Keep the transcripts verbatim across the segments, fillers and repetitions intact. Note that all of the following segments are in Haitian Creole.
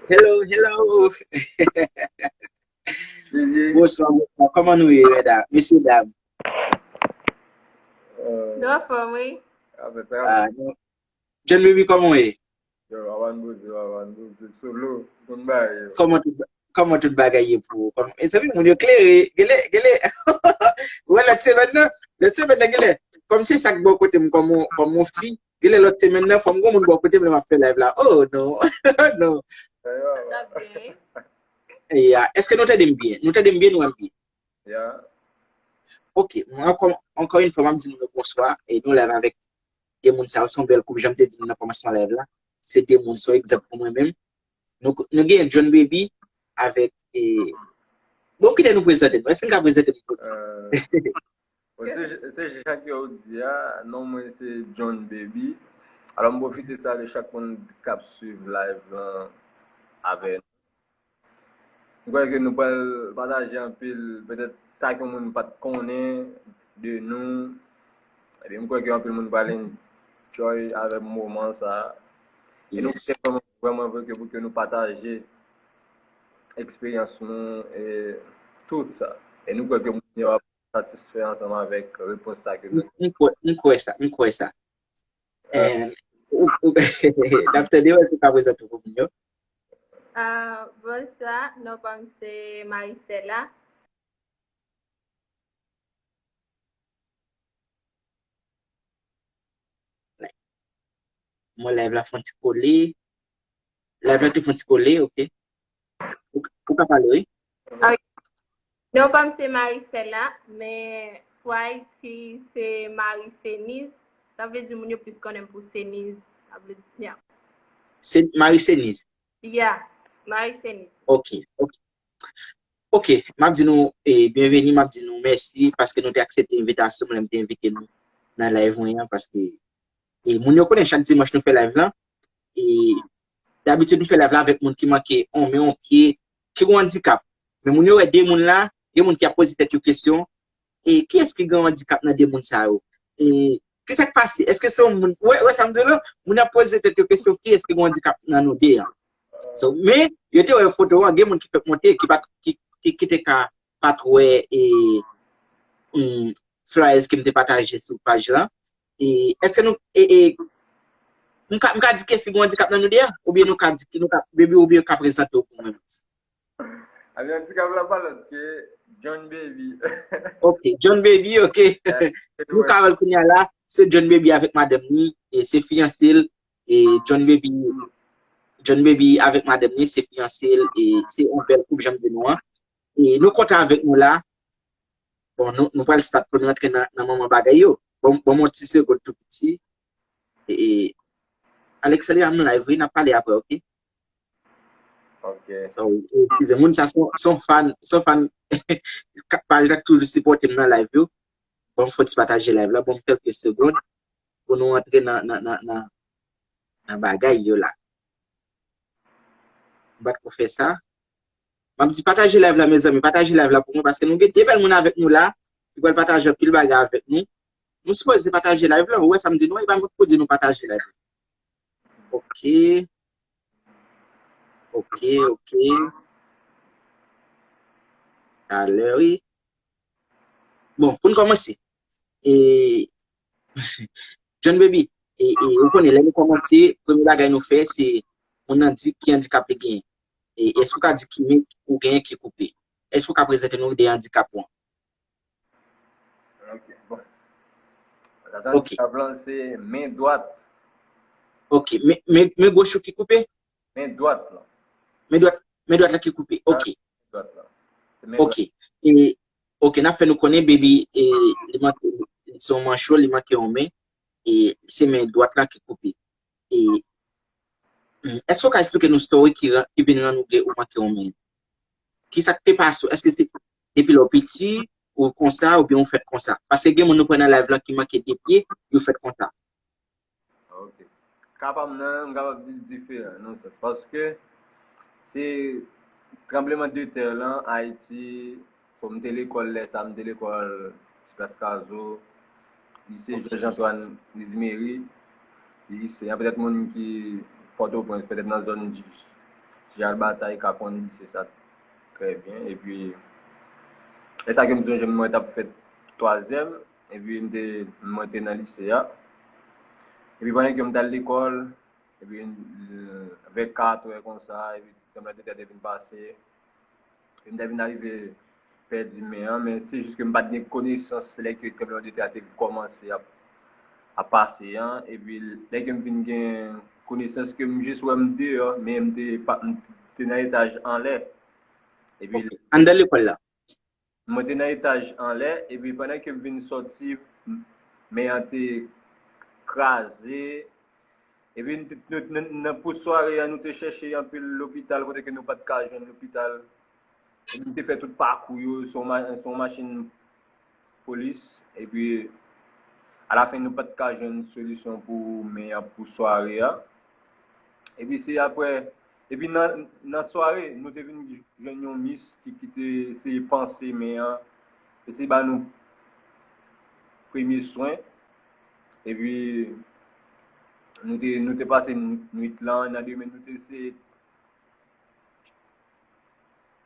Hello, hello. Bonswa, bonswa. Kòman nou ye, medam, mesye dam? Nou anfòm, wi. Ah, non. John Baby, kòman w ye? Yo, avan nou poze, avan nou poze solo, konn bagay yo. Kòman tout, kòman tout bagay ye pou ou? Kòman, mezanmi, moun yo klere, gele, gele. Wè, lòt semèn nan, lòt semèn nan, gele. Kòm se sa k bò kote m, kòm yon, kòm yon fi, gele lòt semèn nan, fò m gon moun bò kote m lè m ap fè live la. Oh, non, non. Sa yo, Sa byen. Yeah. Èske nou tande m byen? Nou tande m byen, nou wè m byen? Ya. Ok, mwen ankò, ankò yon fwa, m ap di nou bonswa, e nou live avèk de moun sa yo, se yon bèl koup, jan m te di nou nan kòmansman live la, se de moun, se yon egzanp pou mwen menm. Nou, nou gen John Baby avèk, e, bon, kite nou prezante nou, èske n ka prezante nou? Euh, bon, se, se jan ke w di a, non mwen se John Baby. Alò, m pwofite salye chak moun k ap swiv live lan avè nou. M kwè ke nou pral pataje anpil, petèt, sa ke moun pa t konnen de nou. Epi m kwè ke anpil moun pral enjoy avèk moman sa. E nou Yes. Kwè vrèman, vrèman vre ke pou ke nou pataje eksperyans nou e tout sa. E nou kwè ke moun yo ap satisfè ansanm avèk repons sa ke M nou m kwè, m kwè sa, m kwè sa. Eh, ou, ou, n ap tande w, èske w ka prezante w pou moun yo? Ah, bonswa, non pa m se Maricela. Mwen live la fè yon ti kole. Live la te fè yon ti kole, ok. Ou, ou ka pale, wi. Non pa m se Maricela, men pou Ayiti se Marie Seniz. Sa vle di moun yo plis konnen m pou Seniz. Sa vle di, yeah. Se Marie Seniz. Yeah, Marie Seniz. Ok, ok. Ok, m ap di nou eh, byenveni, m ap di nou mèsi paske nou te aksepte envitasyon m lè m te envite nou nan live mwen an, paske eh, moun yo konnen chak dimanch nou fè live lan. E dabitid nou fè live la avèk moun ki manke yon men, yon pye, ki gen yon andikap. Men moun yo wè de moun la, gen moun ki ap poze tèt yo kesyon, e kiyès ki gen yon andikap nan de moun sa yo? E kisa k pase? Èske se yon moun, wè, wè sa m di w la, moun ap poze tèt yo kesyon, kiyès ki gen yon andikap nan nou de an? So, men, yo te wè foto an, gen moun ki fèk monte, ki pa, ki, ki, ki te ka pa t wè e, mm, flyers ke m te pataje sou paj lan. E èske nou, e, e, m ka, m ka di kiyès ki gen yon andikap nan nou de an? Oubyen nou ka di, nou ka, Baby, oubyen ou ka prezante w pou mwen? Ebyen, andikap la pa lòt ke John Baby. Ok, John Baby, ok. Nou ka wè l kounye a la, se John Baby avèk madanm ni, e se fiyanse l, e John Baby, John Baby avèk madanm ni, se fiyanse l, e se yon bèl koup, jan m di nou an. E nou kontan avèk nou la. Bon, nou, nou pral start pou nou antre nan, nan moman bagay yo. Bon, bon, yon ti segond tou piti. E, e, Alexandria, m live, wi, n ap pale apre, ok? Ok. So, eskize, moun sa son, son fan, son fan, ka- paj la k toujou sipòte m nan live yo. Bon, m fè ti pataje live la, bon, m kèlke segond pou nou antre nan, nan, nan, nan, nan bagay yo la. M pa t ko fè sa. M ap di pataje live la, mezanmi, pataje live la pou mwen, paske nou gen de bèl moun avèk nou la, ki pral pataje anpil bagay avèk nou. Nou sipoze pataje live la, ou wè sa m di nou, e pa mwen ki pou di nou pataje live la. Ok. Ok, ok. Talè, wi. Bon, pou n kòmanse. E, John Baby, e, e, ou konnen, lè nou kòmanse, premye bagay nou fè, se moun nan di ki andikap li genyen. E, èske ou ka di ki men ou genyen ki koupe? Èske ou ka prezante nou de andikap ou an? Ok, bon. Sa, sa andikap lan se men dwat. Ok, men, men, men goch ou ki koupe? Men dwat lan. Men dwat, men dwat la ki koupe. Ok, Dwat lan. Se men dwat. Ok. E, ok, n ap fè nou konnen, Baby, e, li manke, se yon mancho, li manke yon men, e se men dwat la ki koupe. E, mm, èske w ka eksplike nou story ki, ran- ki vin rann ou gen ou manke yon men? Kisa k te pase w? Èske se depi lè w piti, ou konsa, oubyen ou fèt konsa? Paske gen moun nou pran nan live lan ki manke de pye, yo fèt konsa. Ok. Ka pa m nan, m kapab di l diferan, nan sans. Paske se tranbleman de tè lan, Ayiti, bon, m te lekòl lè sa, m te lekòl Ti Plas Kazo, lise Georges Antoine Exumeri, lise, gen petèt moun ki Pòtoprens, petèt nan zòn Dij. Jean Batay ka konn lise sa trè byen. Epi, lè sa ke m sonje mwen t ap fè twazyèm, epi m te, mwen te nan lise a. Epi pandan ke m t al lekòl, epi, euh, vè kat è konsa, epi tranblemanndetè te vin pase. Epi m te vin arive pèdi men an, men se jis ke m pa t gen konesans lè ke tranblemanndetè a te kòmanse ap, ap pase an. Epi lè ke m vin gen konesans ke m jis wè m deyò, men m te pa, m te nan etaj anlè. Epi Ok. Anndan lekòl la. Mwen te nan etaj anlè, epi pandan ke m vin sòti, m- men an te kraze. Epi n te- nou- nou- nan pou sware a, nou te chèche anpil lopital, kote ke nou pa t ka jwenn lopital. Epi m te fè tout pakou yo, se yon ma- se yon machin polis. Epi, alafen, nou pa t ka jwenn solisyon pou men an pou sware a. Epi se apre, epi nan, nan sware, nou te vin jwenn yon mis ki, ki te eseye panse men an, eseye ba nou premye swen. Epi, nou te, nou te pase nwit lan, nan demen, nou te eseye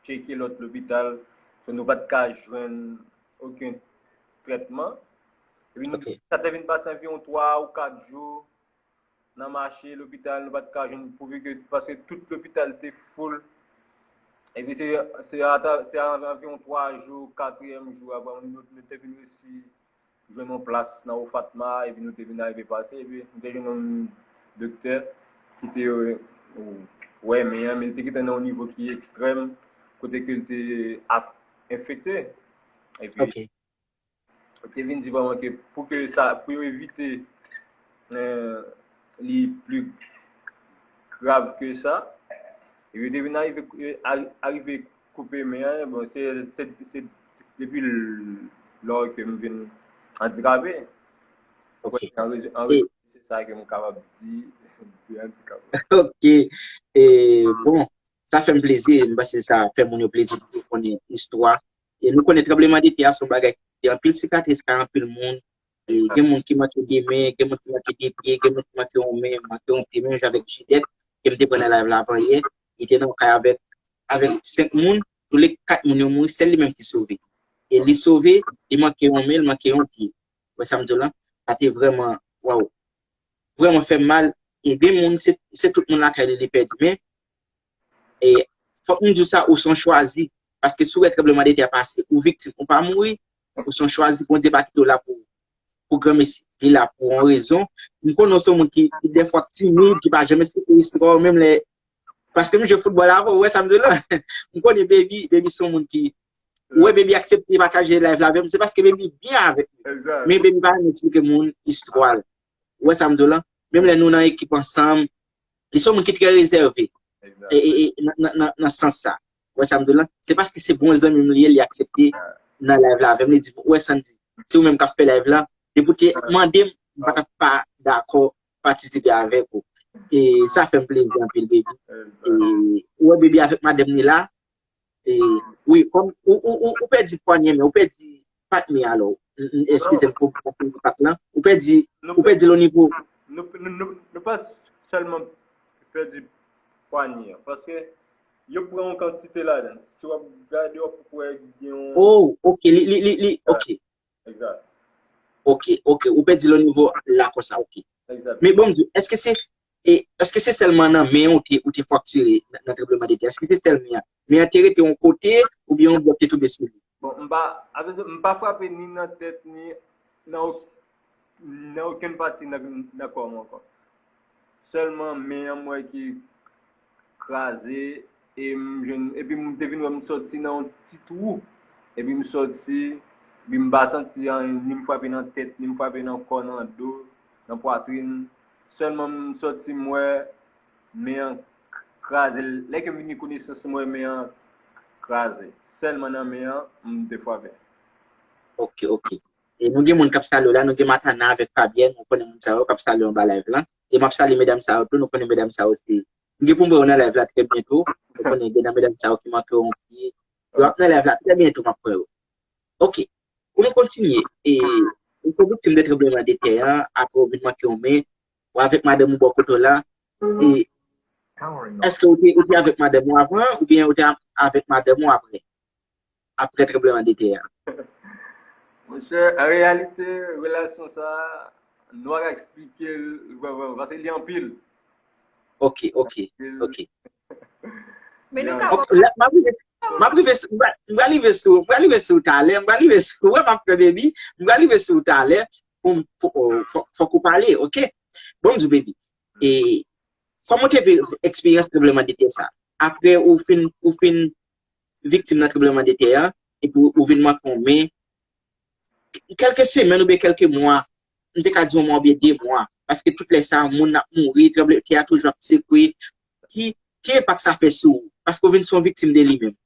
tcheke lòt lopital, so nou pa t ka jwenn okenn trètman. Epi nou, Ok. Sa te vin pase anviwon twa ou kat jou nan mache lopital, nou pa t ka jwenn, pouvi ke, paske tout lopital te full. Epi se, se ata, se anviwon twa jou, katriyèm jou, apre nou, nou te vin resi jwenn yon plas nan Ofatma, epi nou te vin arive pase, epi nou te jwenn yon doktè ki te, euh, wè men an, men li te gentan nan yon nivo ki ekstrèm, kote ke l te ap enfekte. Epi, Ok. Yo te vin di vrèman ke pou ke sa, pou yo evite, euh, li pli grav ke sa, epi yo te vin arive, ari- arive koupe men an, bon, se, se, se depi l- lò ke m vin andikape. Ok. An rezo- an E- rezo- se sa ke m kapab di de andikap. Ok. E, bon, sa fè m plezi, m panse sa fè moun yo plezi pou yo konnen istwa. E nou konnen tranblemanndetè a se yon bagay ki kite anpil sikatris kay anpil moun. E gen moun ki manke de men, gen moun ki manke de pye, gen moun ki manke yon men, manke yon pye, menm jan avèk Jidèt, ke m te pran nan live la avan yè. Li te nan yon kay avèk, avèk senk moun, tou le kat moun yo mouri, sèl li menm ki sove. E li sove, li manke yon men, li manke yon pye. Wè sa m di w lan? Sa te vrèman, waw. Vrèman fè m mal. E gen moun, se, se tout moun lakay li, li pèdi. Men, e, fòk m di w sa, ou se yon chwazi. Paske si w wè tranblemanndetè a pase, ou viktim, ou pa mouri, ou se yon chwazi, Bondye pa kite w la pou, pou granmesi. Li la pou yon rezon. M konnen w se yon moun ki, ki dèfwa k timid, ki pa janm esplike istwa w, menm lè, paske m jwe foutbòl avè w, ou wè sa m di w lan? M konnen Baby, Baby se yon moun ki, ou wè Baby aksepte pataje live la avè m, se paske Baby byen avèk mwen. Exact. Men Baby pa renmen eksplike moun istwa l. Ou wè sa m di w lan? Menm lè nou nan ekip ansanm, li se yon moun ki trè rezève. Exact. E, e, e, nan, nan, nan, nan sans sa. Ou wè sa m di w lan? Se paske se bon zanmi m li ye, li aksepte nan live la avè m, li di, ou wè Sandy, se ou menm k ap fè live la, depi w te mande m, m pa t ap pa dakò patisipe avèk ou. E sa fè m plezi anpil, Baby. E, ou wè Baby avèk madanm ni la, e, wi, kòm, ou, ou, ou, ou pèdi pwanyè men, ou pèdi pat men alò. M, m, eskize m pou, pou, pou pat lan. Ou pèdi, ou pèdi l o nivo. Nou, nou, nou, nou pa sèlman pèdi pwanyè an, paske yo pran yon kantite ladan. Si w ap gade, w ap wè gen yon. Oh, ok, li, li, li, li, ok. Exact. Ok, ok, ou pèdi l o nivo la konsa, ok. Exact. Men bon, m di, èske se, e, èske se sèlman nan men ou te, ou te fraktire nan, nan tranblemanndetè? Èske se sèl men an? Men an te rete yon kote, oubyen yon blòk te tonbe sou li? Bon, m pa, avè di, m pa frape ni nan tèt, ni nan, nan okenn pati nan, nan kò mwen ankò. Sèlman men an m wè ki kraze, e m jwenn, epi m te vin wè m sòti nan yon ti twou. Epi m sòti, epi m pa santi anyen, ni m frape nan tèt, ni m frape nan kò, nan do, nan pwatrin. Sèlman m sòti, m wè men an k- kraze. Lè ke m vin gen konesans, m wè men an kraze. Sèlman nan men an, m te frape. Ok, ok. E nou gen moun k ap salye w la, nou gen Matana avèk Fabyèn, nou konnen moun sa yo k ap salye w anba live lan. E m ap salye medam sa yo tou, nou konnen medam sa yo se. M gen pou m wè yo nan live la trè byento, nou konnen gen nan medam sa yo ki manke yon pye. Yo ap nan live la trè byento, m ap wè yo. Ok, pou nou kontinye, e, ou te viktim de tranblemanndetè a, apre ou vin manke yon men, ou avèk madanm ou bò kote w la, e, Èske ou te, ou te avèk madanm ou avan, oubyen ou te a- avèk madanm ou apre? Apre tranbleman de tè a. Monchè, an reyalite, relasyon sa a, nou pa ka eksplike l vrèman, paske li anpil. Ok, ok, ok. Men nou Yeah. ka Ok, la, m ap rive, m ap rive sou, m pral- m pral rive sou, m pral rive sou talè, m pral rive sou, wè m ap fè baby, m pral rive sou talè, pou, pou, oh, fò- fòk ou pale, ok? Bon, m di w, baby, e kòman w te viv eksperyans tranbleman de tè sa? Apre ou fin, ou fin viktim nan tranbleman de tè a, epi ou vin manke yon men, kèlke semèn oubyen kèlke mwa, m te ka di yon mwa oubyen de mwa, paske tout lè sa, moun ap mouri, tranble tè a toujou ap sekwe, ki, ki enpak sa fè sou ou? Paske ou vin se yon viktim de li menm.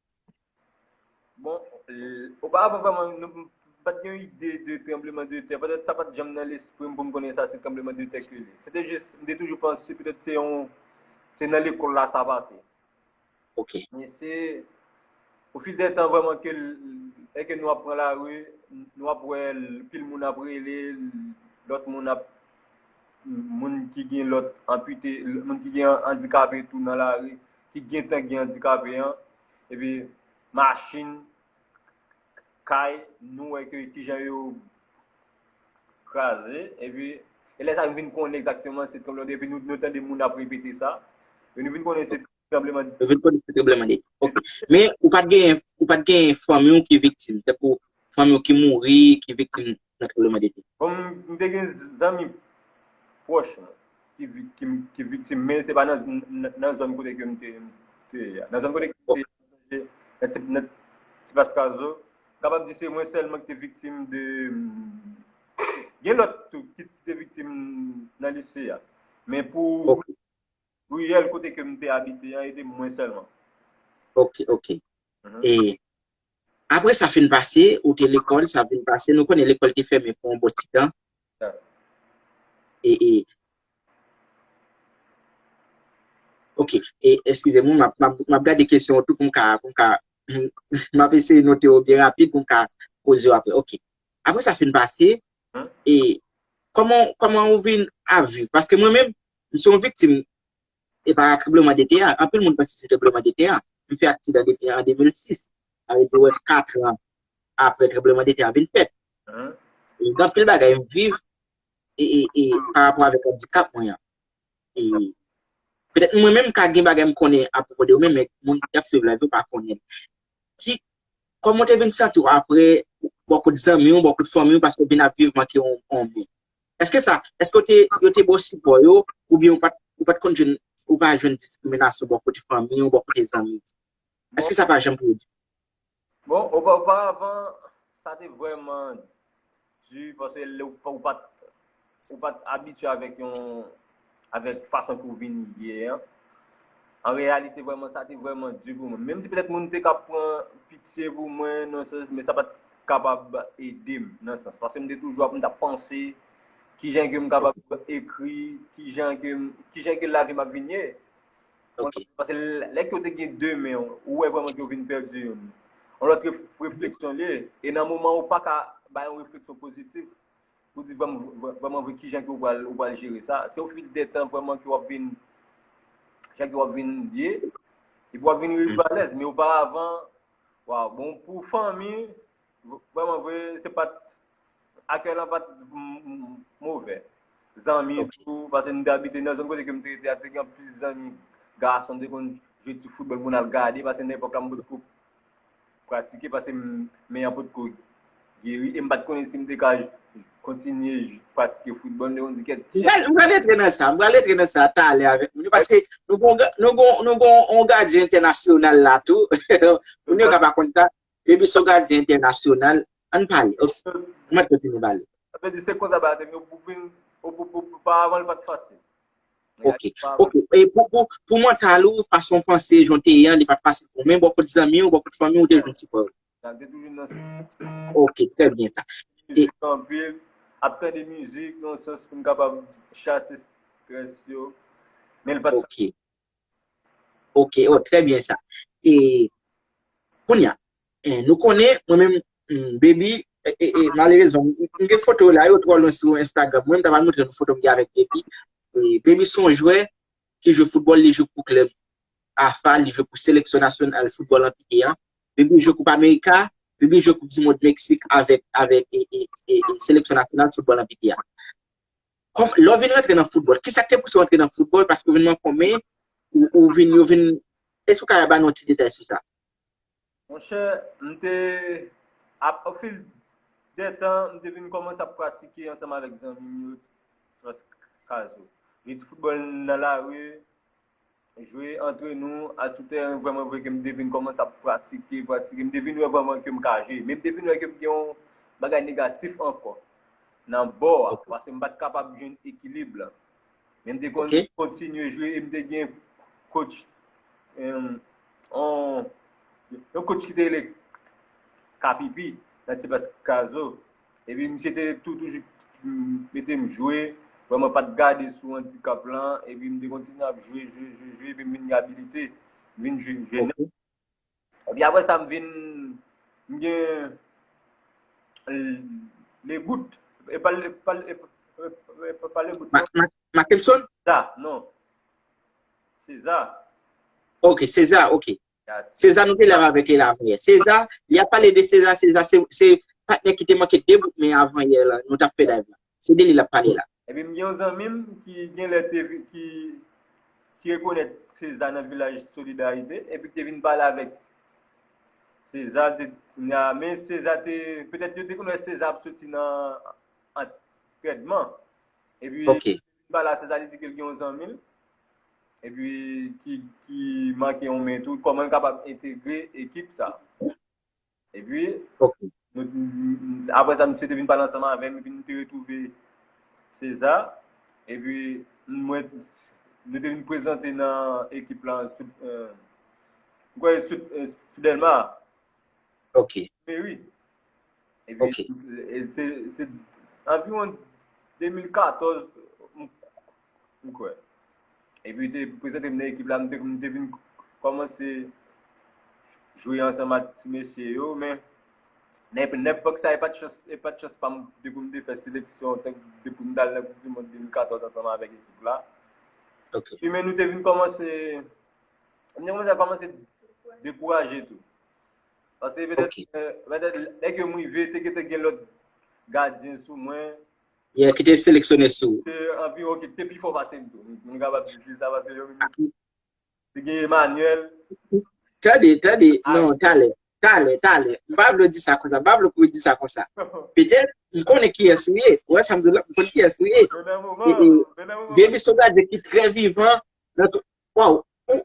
Bon, euh, oparavan vrèman, nou m pa t gen yon ide de tranbleman de tè. Petèt sa pa t janm nan lespri m pou m konnen sa se tranbleman de tè ke li. Se te jis, m te toujou panse petèt se yon, se nan lekòl la sa pase. Ok. Men se, au fil des temps, vrèman, ke l- lè ke nou ap pran lari, nou ap wè l- pil moun ap rele, lòt moun ap, moun ki gen lòt anpite, moun ki gen andikape tou nan lari, ki gentan gen andikape an, epi machin, kay, nou wè ke kijan yo kraze, epi, e lè sa nou vin konnen egzakteman se tranbleman de tè, epi nou, nou tande moun ap repete sa, e nou vin konnen se tranbleman de tè. Yo vin konnen se tranbleman de tè. Ok. Men ou pa t gen, ou pa t gen fanmi w ki viktim, tankou fanmi w ki mouri, ki viktim nan tranbleman de tè. Bon, m- m te gen zanmi pwòch mwen ki, vi- ki, ki viktim, men se pa nan, nan, nan zòn kote ke m te, m te ye a. Nan zòn kote ke m te ye a, nan ti, nan ti Paskazo, m kapab di se mwen sèlman ki te viktim de, gen lòt tou ki te viktim nan lise a. Men pou Ok. riyèl kote ke m te abite an, e te mwen sèlman. Ok, ok. Mhm. E apre sa fin pase, ou te lekòl, sa fin pase, nou konnen lekòl te fèmen pou yon bon ti tan. Yeah. E, e, ok, e, eskize m, m ap, m ap, m ap gade kesyon an tou pou m ka, pou m ka, m ap eseye note yo byen rapid pou m ka poze yo apre. Ok. Apre sa fin pase, Mhm. e kòman, kòman ou vin ap viv? Paske mwen menm, m se yon viktim e pa tranbleman de tè a. Anpil moun panse se tranbleman de tè a. M fè aksidan depi an de mil sis. Sa vle di, wè, kat an apre tranbleman de tè a vin fèt. Mhm. E gen anpil bagay m viv e, e, e, pa rapò avèk andikap mwen an. E petèt mwen menm m ka gen bagay m konnen apwopo de ou menm, men moun ki ap swiv live yo pa konnen. Ki, kòman w te vin santi w apre, bò kot zanmi w, bò kot fanmi w, paske w vin ap viv manke yon, yon men? Èske sa, èske w te, yo te ba w sipò yo, oubyen ou pa t, ou pa t konn jwenn, ou pa jwenn diskriminasyon bò kote fanmi w, bò kote zanmi w? Èske sa pa janm pwodui? Bon, opa- oparavan, sa te vrèman di, paske lè ou pa, ou pa, t- ou pa t abitye avèk yon, avèk fason ke w vin ye an. An reyalite, vrèman, sa te vrèman di pou mwen. Menm si petèt moun te ka pran pitye pou mwen, nan sans, men sa pa t kapab ede m, nan sans. Paske m te toujou ap, m t ap panse, kijan ke m kapab ekri, kijan ke m, kijan ke lavi m ap vin ye. Ok. Paske lè ke w te gen de men, ou wè vrèman ke w vin pèdi youn. Yon lòt ref- refleksyon li ye. E nan moman ou pa ka bay yon refleksyon pozitif, pou di vrèman, vrèman vre kijan ke w pral, ou pral jere sa. Se au fil des temps vrèman ke w ap vin, jan ke w ap vin ye, epi w ap vin rive alèz. Men oparavan, waw, bon, pou fanmi, vrèman vre, se pa t, akèy lan pa t m- m- move. Zanmi Ok. tou, paske m te abite nan zòn kote ke m te rete a, te gen anpil zanmi gason, m te konn jwe ti foutbòl pou n al gade, paske nan epòk la m potko pratike, paske m- men an potko geri, e m pa t konnen si m te ka kontinye pratike foutbòl, m te konn di kèt. M pral, m pral antre nan sa, m pral antre nan sa talè avèk moun yo, paske nou gon, nou gon, nou gon yon gadyen entènasyonal la tou. Moun yo ka pa konn sa. Epi se yon gadyen entènasyonal. Ann pale. Ok. M ap kontinye pale. Sa vle di se konsa bagay te ye, ou vin, ou, ou, ou, ou, pa avan li pa t fasil. Ok, ok. E pou, pou, pou mantal ou, fason w panse, jan w te ye an, li pa t fasil pou ou. Men bò kot zanmi w, bò kot fanmi w, ou te jwenn sipò yo. Sa te toujou nan Ok, trè byen sa. mizik anpil, ap tande mizik, nan sans pou m kapab chase strès yo. Men li pa t Ok. Ok, oh, trè byen sa. E kounye a, eh, nou konnen, mwen menm, mm, Baby, e, e, e, malerezman, m gen foto la, yo twò lwen sou Instagram. Mwen, m ta pral montre nou foto m gen avèk Baby. E, Baby se yon jwè, ki jwe foutbòl, li jwe pou klèb AFA, li jwe pou seleksyon nasyonal foutbòl anpike a. Epi jwe Koup Amerika, epi jwe Koup di Mond Meksik avèk, avèk e, e, e, e, seleksyon nasyonal foutbòl anpike a. Kòm, lè w vin rantre nan foutbòl, ki sa k te pouse w rantre nan foutbòl? Paske w vin nan kòman, ou, ou vin, yo vin, èske w ka ba nou yon ti detay sou sa? Monchè, m te, ap, au fil des temps, m te vin kòmanse ap pratike ansanm avèk zanmi m yo, Frans Kazo. Jwe ti foutbòl nan lari, jwe antre nou, al sou tèren, vrèman vre ke m te vin kòmanse ap pratike, pratike. M te vin wè vrèman ke m ka jwe. Men m te vin wè ke m gen yon bagay negatif ankò nan bò a, paske m pa t kapab jwenn ekilib la. Men m te kon- kontinye jwe e m te gen coach, em, on, yon coach ki te rele Kapipi, nan Ti Frans Kazo. Epi misye te tou toujou, mm, mete m jwe, vrèman pa t gade sou andikap lan, epi m te kontinye ap jwe, jwe, jwe, jwe, epi m vin gen abilite, m vin jwe, jwe nèt. Epi apre sa, m vin, m gen Legout, e pa, e pa, e pa, e pa Legout, non. Makenson? Sa, non. Seza. Ok, Seza, ok. Seza, nou te la avèk li la avanyè. Seza, li ap pale de Seza, Seza, se, se patnè ki te manke de bout men avanyè la, nou t ap fè live la. Se de li l ap pale la. Epi m gen yon zanmi m ki gen lè te vi- ki, ki rekonèt Seza nan Vilaj Solidarite, epi ki te vin pale avèk Seza, te, men Seza te, petèt yo te konn wè Seza ap soti nan antrèdman. Epi, Ok. Pale a Seza, li di ke l gen yon zanmi l, epi ki, ki manke yon men tou, kòman l kapab entegre ekip sa. Epi, Ok. nou, apre sa, misye te vin pale ansanm avè m, epi nou te retwouve Seza, epi mwen, nou te vin prezante nan ekip la, sou, eh, m kwè sou, eh, sou Dèlma. Ok. Meri. Epi, Ok. e se, se anviwon de mil katòz, m, m kwè. Epi, te prezante m nan ekip la, m te, m te vin kòmanse jwe ansanm ak ti mesye yo, men nan epòk sa, e pa t chans, e pa t chans pa m, depi m te fè seleksyon, tank depi m t al nan Koup di Mond de mil katòz ansanm avèk ekip la. Ok. Epi, men nou te vin kòmanse, m te kòmanse, kòmanse dekouraje tou. Paske petèt, Ok. eh, petèt, lè ke m rive, te gentan gen lòt gadyen sou mwen. Yeah, ki te seleksyone sou. Te anviwon ki te pi fò pase m tou. M kapab di sa paske yo menm te gen Emmanuel. Tande, tande, non, talè, talè, talè. M pa vle w di sa konsa, m pa vle w di sa konsa. Petèt, m konnen kiyès ou ye. Ou wè sa m di w la, m konnen kiyès ou ye. Men nan moman, E, e, men nan moman. Baby se yon gadyen ki trè vivan. Nan tout, waw, ou,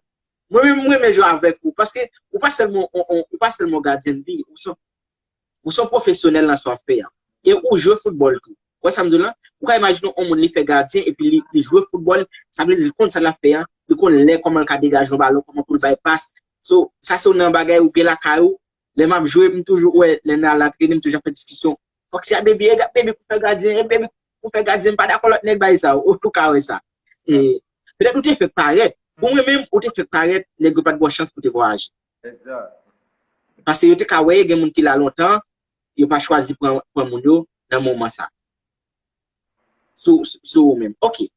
mwen menm, mwen renmen jwe avèk ou. Paske ou pa sèlman, on, on, ou pa sèlman gadyen de bi, ou se, ou se yon pwofesyonèl nan sa w ap fè a. E ou jwe foutbòl tou. Ou wè sa m di w la? Ou ka imajine yon moun li fè gadyen epi li, li jwe foutbòl, sa vle di li konn sa l ap fè a, li konn lè kòman l ka degaje yon balon, kòman pou l bay pas. So, sa se youn nan bagay ou gen lakay ou. Lè m ap jwe, m toujou wè, lè n al antrene, m toujou ap fè diskisyon. Fòk se a Baby, e Baby pou fè gadyen, e Baby pou fè gadyen, m pa dakò lòt nèg bay sa, ou, ou ka wè sa. E, petèt ou te fèk parèt. Pou mwen menm, ou te fèk parèt, nèg yo pa t ba w chans pou te vwayaje. Egzak. Paske yo te ka wè gen moun ki la lontan, yo pa chwazi pran, pran moun yo nan moman sa. Sou, sou ou menm. Ok.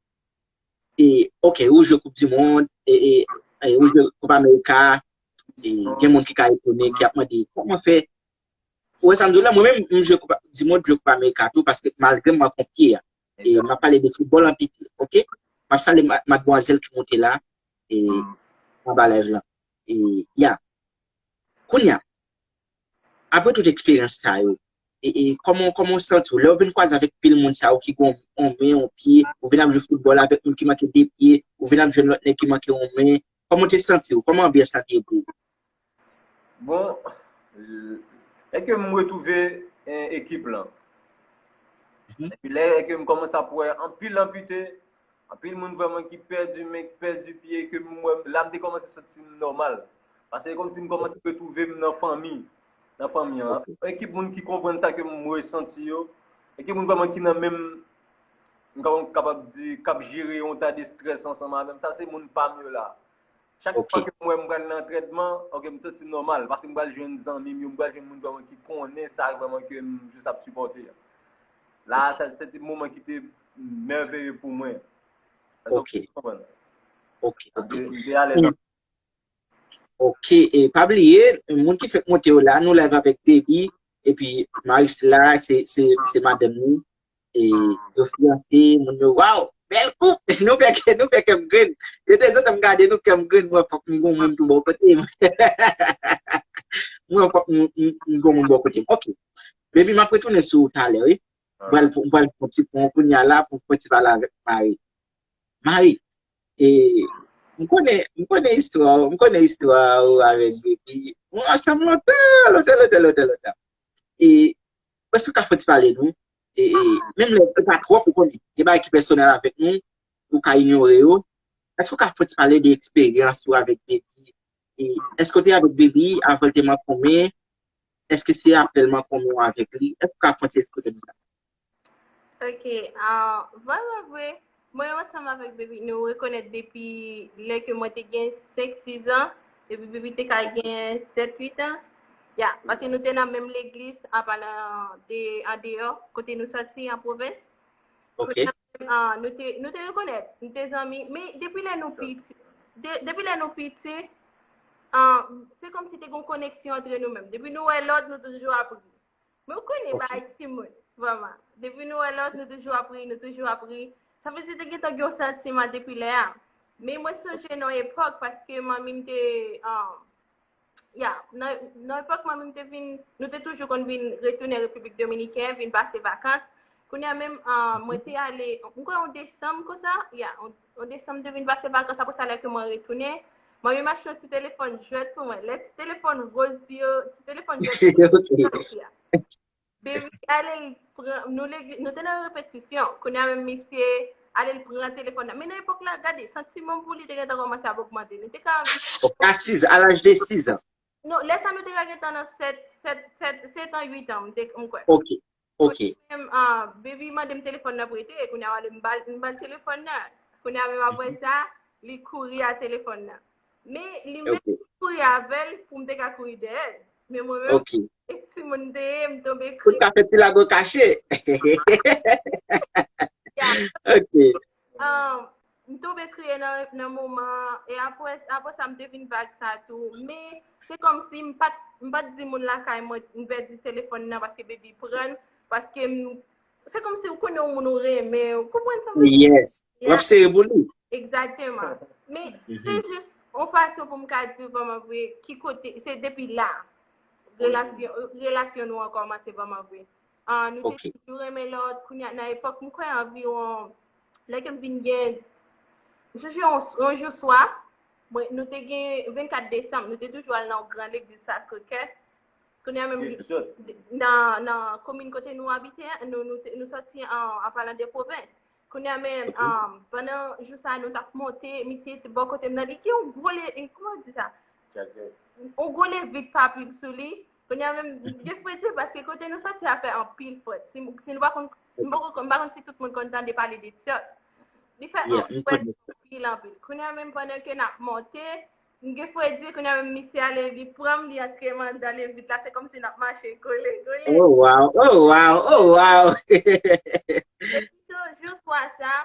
E, ok, ou jwe Koup di Mond, e, e, e, ou jwe Koup Amerika, e, gen moun ki ka etone, ki ap mande, kòman fè? Ou wè sa m di w la, mwen menm, m jwe Koup di Mond, jwe Koup Amerika tou, paske malgre m manke yon pye a, e, m ap pale de foutbòl anpike, ok? M ap salye ma-, madmwazèl ki moute la, e, anba live lan. E, ya. Kounye a, apre tout eksperyans sa yo, e, e, kòman, kòman w santi w? Lè w vin kwaze avèk pil moun sa yo ki gen yon men, yon pye, ou vin ap jwe foutbòl avèk moun ki manke de pye, ou vin ap jwenn lòt nèg ki manke yon men, kòman w te santi w? Kòman anbyans lan te ye pou ou? Bon, lè ke m retwouve, eh, ekip lan. Epi lè ke m kòmanse ap wè anpil anpite, anpil moun vrèman ki pèdi men, ki pèdi pye, ke m wè, la m te kòmanse santi m nòmal. Paske kòmsi m kòmanse retwouve m nan fanmi, nan fanmi an. Ekip moun ki konprann sa ke m resanti yo, ekip moun vrèman ki nan menm, m ka-, kapab di, k ap jere yon ta de estrès ansanm avè m. Sa se moun pa m yo la. Chak fwa ke m wè m pral nan antrènman, ok, m santi m nòmal, paske m pral jwenn zanmi m yo, m pral jwenn moun vrèman ki konnen sa vrèman ke m jis ap sipòte a. La, sa, se te moman ki te mèveye pou mwen. Èske w konprann? Ok, ok. Li te ale nan Ok, e pa bliye, moun ki fèk monte yo la, nou live avèk Baby, epi Maris la, se, se, se madanm nou. E yo fiyanse, moun yo, waw, bèl koup! Nou fè kè, nou fè kè m grenn. Yo te zantan m gade nou, kè m grenn, mwen fòk m gon moun tou bò kote m. Mwen fòk m, m, m gon moun bò kote m. Ok. Baby, m ap retounen sou ou talè, wi. M pral, m pral pran ti pon kounye a la pou m fè ti pale avèk Marie. Marie, e, m konnen, m konnen istwa, m konnen istwa ou avèk Baby. Nou ansanm lontan, lontan, lontan, lontan, lontan. E, èske w ka fè ti pale nou? E, e, menm lè e pa twòp ou konnen, gen bagay ki pèsonèl avèk nou, ou ka inyore yo. Èske w ka fè ti pale de eksperyans ou avèk Baby? E, èske w te avèk Baby avan l te mankonmen? Èske se apre l mankonmen w avèk li? Èske w ka fè ti eksplike nou sa? Ok, ah, vre, vre, vre. Mwen ansanm avèk Baby, nou rekonèt depi lè ke mwen te gen senk, sis an, epi Baby te ka gen sèt, uit an. Ya, paske nou te nan menm legliz, apa nan de, andeyò, kote nou sòti an pwovens. Ok. Kounye a, ah, nou te, nou te rekonèt, nou te zanmi, men depi lè nou piti, de, depi lè nou piti, ah, se kòmsi te gen yon koneksyon antre nou menm. Depi nou wè lòt, nou toujou ap ri. Men ou konnen bagay timoun, vrèman. Depi nou wè lòt, nou toujou ap ri, nou toujou ap ri. Sa vle di te gentan gen yon santiman depi lè a. Men mwen sonje nan yon epòk, paske manmi m te, ah, ya, nan, nan epòk manmi m te vin, nou te toujou konn vin retounen Repiblik Dominikèn, vin pase vakans. Kounye a menm, ah, mwen te ale, m kwè yon desanm konsa, ya, yon, yon desanm m te vin pase vakans, apre sa lè ke mwen retounen, manmi m achte yon ti telefòn jwèt pou mwen. Lè ti telefòn woz yo, ti telefòn jwèt yo, soti a. Baby ale l pran, nou legliz, nou te nan repetisyon. Kounye a menm misye ale l pran telefòn nan. Men nan epòk la, gade, santiman m pou li te gentan kòmanse ap ogmante. Nou te ka anvi. Ok, a sis, a laj de sis an. Non, lè sa nou te ka gentan nan sèt, sèt, sèt, sèt an, uit an, m te, m kwè. Ok, ok. Menm, ah, Baby mande m telefòn nan prete, kounye a m ale m ba l, m ba l telefòn nan. Kounye a menm apre sa, li kouri a telefòn nan. Men li menm kouri avè l pou m te ka kouri dèyè l. Men mwen menm, Ok. e timoun m te ye, m tonbe Pou l kriye. Ka fè ti lago kache. Ya. Ok. Ah, m tonbe kriye nan, nan moman, e apre, apre sa, m te vin vag sa tou. Men, se kòmsi m pa t, m pa t di moun lakay mwen, m pèdi telefòn nan paske Baby pran l, paske m, se kòmsi ou konnen yon moun ou renmen, ou konprann sa m vle di? Yes. W ap sere pou li. Egzakteman. Men, se jis yon fason pou m ka di w vrèman vre, ki kote, se depi la, relasyon, relasyon nou an kòmanse vrèman vre. Ah, nou te toujou renmen lòt, kounye a, nan epòk, m kwè anviwon, lè ke m vin gen, m sonje yon, yon jou swa, mwen, nou te gen vennkat desanm, nou te toujou al nan yon gran legliz Sacré-Cœur. Kounye a menm, nan, nan komin kote nou abite, nou, nou, te- nou sòti an, an palan de pwovens. Kounye a menm, um, pandan jou sa a nou t ap monte, misye te bò kote m nan, li gen yon gwo le, e, kòman yo di sa? Yon gwo levit papil sou li. Kounye a menm, m gen fredi paske kote nou sòti a fè anpil frèt. Si, si nou pa konn, m pa konn, m pa konn si tout moun konn tande pale de tyòt. Li fè anpil, anpil, anpil. Kounye a menm pandan ke n ap monte, m gen fredi, kounye a menm misye ale, li pran m, li antre m anndan levit la, se kòmsi n ap mache kole, kole. Oh wow, oh wow, oh wow. Epi tou, jou swa sa,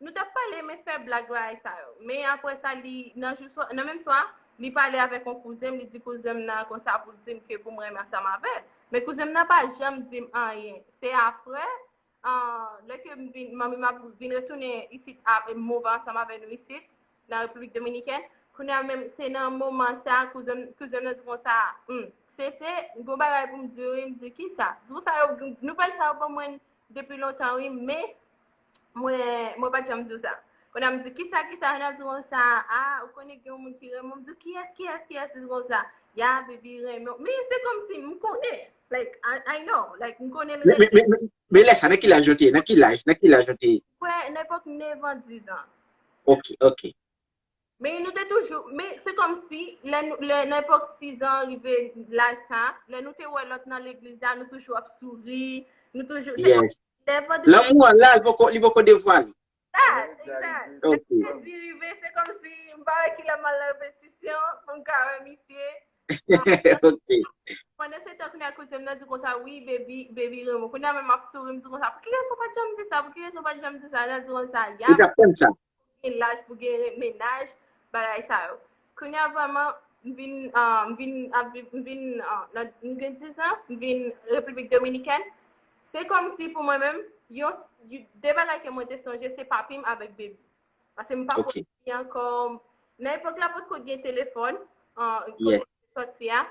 nou t ap pale, men fè blag bagay sa yo. Men apre sa, li, nan jou swa, nan menm swa, li pale avèk yon kouzen m, li di kouzen m nan konsa pou l di m ke pou m renmen ansanm avè l. Men kouzen m nan pa janm di m anyen. Se apre, ah, lè ke m vin, manmi m ap vin retounen isit, ap move ansanm avè nou isit, nan Repiblik Dominikèn. Kounye a menm, se nan moman sa, kouzen, kouzen m nan di konsa, hmm, se, se, gon bagay pou m di w, wi, m di, kisa? Di konsa, yo, nouvèl sa yo ban mwen depi lontan, wi, men mwen, mwen pa t janm di w sa. Kounye a m di, kisa, kisa? Kounye a di konsa, ah, ou konnen gen yon moun ki renmen w. M di, kiyès, kiyès, kiyès? Li di konsa, ya, baby renmen w. Men se kòmsi m konnen. Like, I, I know. Like, m konnen l renmen. Men lè sa, nan ki laj ou te ye? Nan ki laj? Nan ki laj ou te ye? Kwè, nan epòk nèf an, diz an. Ok, ok. Men nou te toujou, men se kòmsi, lè nou, lè, nan epòk sis an, rive laj sa, lè nou te wè lòt nan legliz la, nou toujou ap souri, nou toujou, se Yes. kòmsi lè vandredi Lanmou an la, li poko, li poko devwale. sa, egzak. Ok. Lè vandredi rive, se kòmsi, m pa wè kilè m al nan repetisyon, pou m ka wè misye. Ok. Pandan se tan, kounye a kouzen m nan di konsa, wi, baby, baby renmen w. Kounye a menm m ap souri, m di konsa, pou ki rezon w pa t janm di sa? Pou ki rezon w pa t janm di sa? L ap di konsa, ya. Ou t ap tann sa. gen laj pou gen mennaj, bagay sa yo. Kounye a vrèman, m vin, ah, m vin ap viv, m vin, ah, nan, m gen diz an, m vin Repiblik Dominikèn. Se kòmsi pou mwen menm, yon, de bagay ke mwen te sonje, se papi m avèk bebi. Paske m pa konn li ankò. Nan epòk la, potko gen telefòn, ah, kote nou sòti a,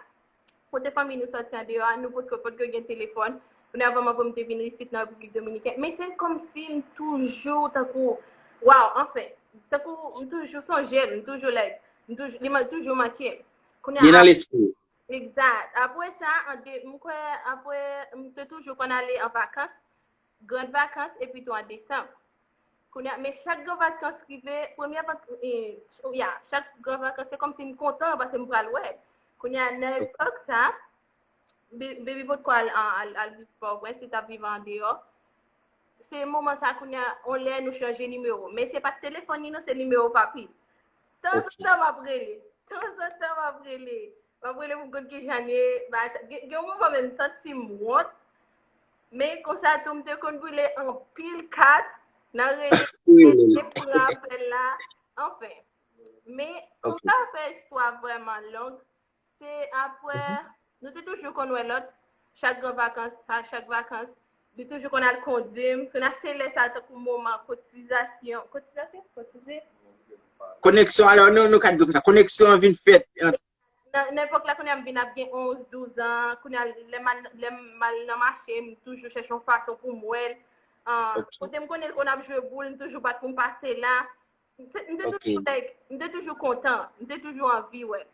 kote fanmi nou sòti andeyò a, nou potko, potko gen telefòn. Kounye a vrèman pou m te vin isit nan Repiblik Dominikèn. Men se kòmsi m toujou tankou, waw, anfen, tankou m toujou sonje l, m toujou, like, m toujou, li man-, toujou manke m. Kounye a, li nan lespri w. Egzat. Apre sa, an de, m kwè, apre, m te toujou konn ale an vakans, gran vakans, epi tou an desanm. Kounye a, men chak gran vakans rive, premye vak-, eh, ya, chak gran vakans, se kòmsi m kontan paske m pral wè l. Kounye a, nan epòk sa, be-, baby potko al, al, al, al viv Pòtoprens, li t ap viv andeyò. Se moman sa, kounye a, on lè nou chanje nimewo. Men se pa t telefòn li, non, se nimewo papi. Tanzantan, m ap rele. Tanzantan, m ap rele. M ap rele pou m konn kijan l ye. Ba, gen, gen yon moman menm, m santi m wont. Men konsa tou, m te konn brile anpil kat nan rele, rele, pran apèl la. Anfen. Men, pou m pa fè istwa vrèman long, se apre, nou te toujou konn wè lòt, chak gran vakans, a chak vakans, li toujou konn al kondui m. Kounye a se lè sa tankou moman kotizasyon, kotizasyon, kotize? Koneksyon, alò, nou, nou ka di konsa, koneksyon an vin fèt ant nan, nan epòk la, kounye a m vin ap gen onz, douz an. Kounye a, lè m al, lè m al nan mache, m toujou chèche yon fason pou m wè l. Ah, kote m konnen l konn ap jwe boul, m toujou bat pou m pase la. M te, m te toujou, like, m te toujou kontan, m te toujou anvi wè l.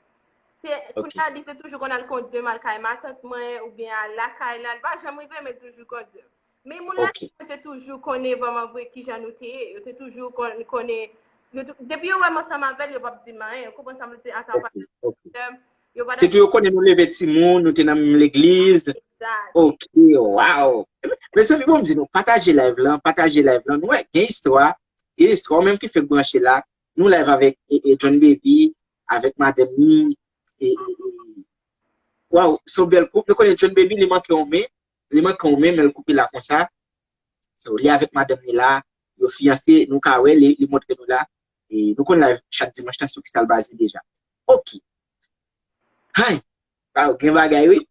Se, kounye a, li te toujou konn al kondui m al kay matant mwen, oubyen al lakay la. Li pa janm rive, men l toujou kondui m. Men moun la, yo te toujou konnen vrèman vre kijan nou te ye. Yo te toujou kon-, konnen, yo tou-, depi yo wè m ansanm avè l, yo p ap di m anyen. Ou konprann sa m vle di? Ansanm avè m, yo pa t ap. Sitou yo konnen nou leve timoun, nou te nan menm legliz. Egzat. Ok, waw. Mezanmi, bon, m di nou, pataje live lan, pataje live lan. Nou wè, gen istwa, gen istwa, ou menm ki fèk branche la, nou live avèk, e, e, John Baby, avèk madanm li, e, e, e, waw, se yon bèl koup. Nou konnen John Baby, li manke yon men, li manke yon men, men l koupe la konsa. So, li avèk madanm li la, yo fiyanse, nou ka wè, li, li montre nou la. E nou konn live chak dimanch lan sou kisa l baze deja. Ok. Hay! Waw, gen bagay, wi.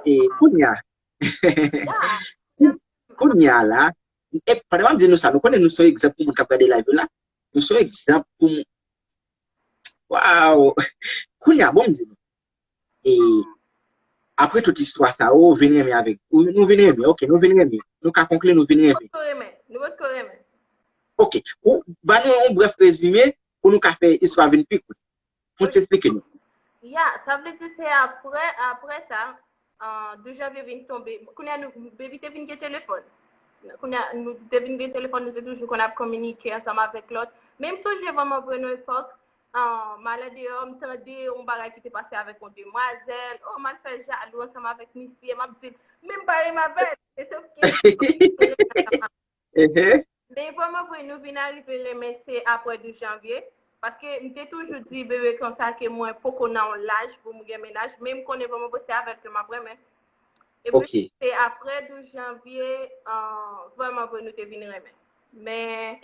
E kounye a. Kounye a la. E pandan m ap di nou sa, nou konnen nou se yon egzanp pou moun k ap gade live yo la. Nou se yon egzanp pou moun. Waw! Kounye a, bon, m di nou. E apre tout istwa sa, ou vin renmen avèk, ou, nou vin renmen, ok, nou vin renmen. Nou ka konkli, nou vin renmen. Nou potko renmen, nou potko renmen. Ok, ou ba nou yon brèf rezime pou nou ka fè istwa vin pi kout. Pou n eksplike nou. Ya, sa vle di se apre, apre sa, ah, douz janvye vin tonbe. Kounye a nou, Baby te vin gen telefòn. Kounye a nou te vin gen telefòn, nou te toujou konn ap kominike ansanm avèk lòt. Men m sonje vrèman vre nan epòk, ah, m al andeyò, m tande yon bagay ki te pase avèk yon demwazèl. Oh, m al fè jalou ansanm avèk misye. M ap di l, men m pa renmen avè l. E sòf ke Men vrèman vre, nou vin arive renmen se apre douz janvye. Paske m te toujou di Bebe konsa ke mwen poko nan yon laj pou m gen mennaj, men m konnen vrèman vre se avè l ke m ap renmen. Epi se apre douz janvye, ah, vrèman vre nou te vin renmen. Men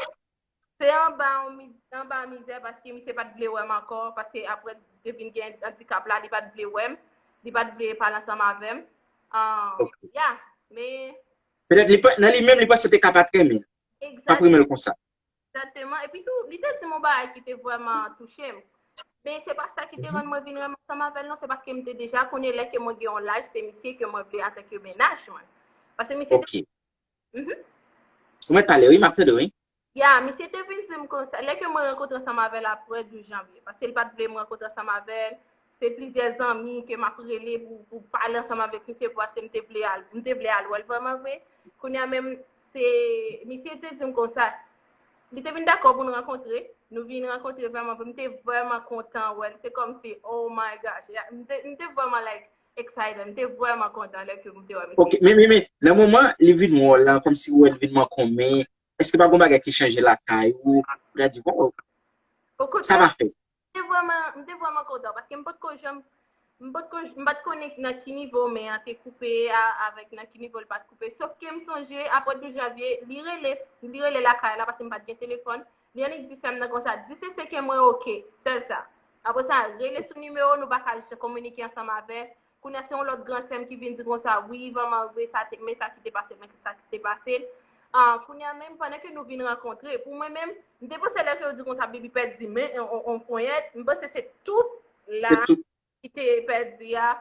se anba yon mi-, anba mizè paske misye pa t vle wè m ankò, paske apre te vin gen andikap la, li pa t vle wè m, li pa t vle pale ansanm avè m. Ah, ya, men Petèt li pa, nan li menm, li panse te ka pa t renmen l. Pa t renmen l konsa. Egzakteman. Epi tou, li te di m yon bagay ki te vrèman touche m. Men se pa sa ki te rann mwen vin renmen ansanm avè l, non. Se paske m te deja konnen lè ke mwen gen yon laj, se misye ke mwen vle antanke mennaj mwen. Paske misye te. Ok. Mhm. Ou mèt pale, wi, m ap tande, wi. Ya, misye te vin di m konsa, lè ke mwen rankontre ansanm avè l apre douz janvye, paske l pa t vle m rankontre ansanm avè l, se plizyè zanmi ke m ap rele pou, pou pale ansanm avèk misye, pou, paske m te vle al, m te vle al wè l vrèman vre. Kounye a menm, se, misye te di m konsa, li te vin dakò pou n rankontre, nou vin rankontre vrèman vre, m te vrèman kontan wè l, se kòmsi, oh my gosh, ya, m te, m te vrèman, like, excited, m te vrèman kontan lè ke m te wè misye. Ok, men, men, men, nan moman, li vin wè w lan, kòmsi w wè l vin manke w, men, èske pa gen bagay ki chanje lakay ou? Ou ta di, bon, sa pa fèt. M te vrèman, m te vrèman kontan, paske m potko janm, m potko, m pa t konnen nan ki nivo men an te koupe a, avèk nan ki nivo l pa t koupe. Sòf ke m sonje, apre douz janvye, li rele, li rele lakay la, paske m pa t gen telefòn. Li annik di sè m nan konsa, di se sè ke mwen oke, sèl sa. Apre sa, rele sou nimewo, nou pa ka kominike ansanm avè l. Kounye a se yon lòt gran sè m ki vin di konsa, wi, vrèman vre, sa te, men sa ki te pase l, men sa ki te pase l. Ah, kounye a menm, pandan ke nou vin rankontre, pou mwen menm, m te panse lè ke yo di konsa, Baby pèdi men, on, on, on ponyèt, m panse se tout la ki te pèdi a.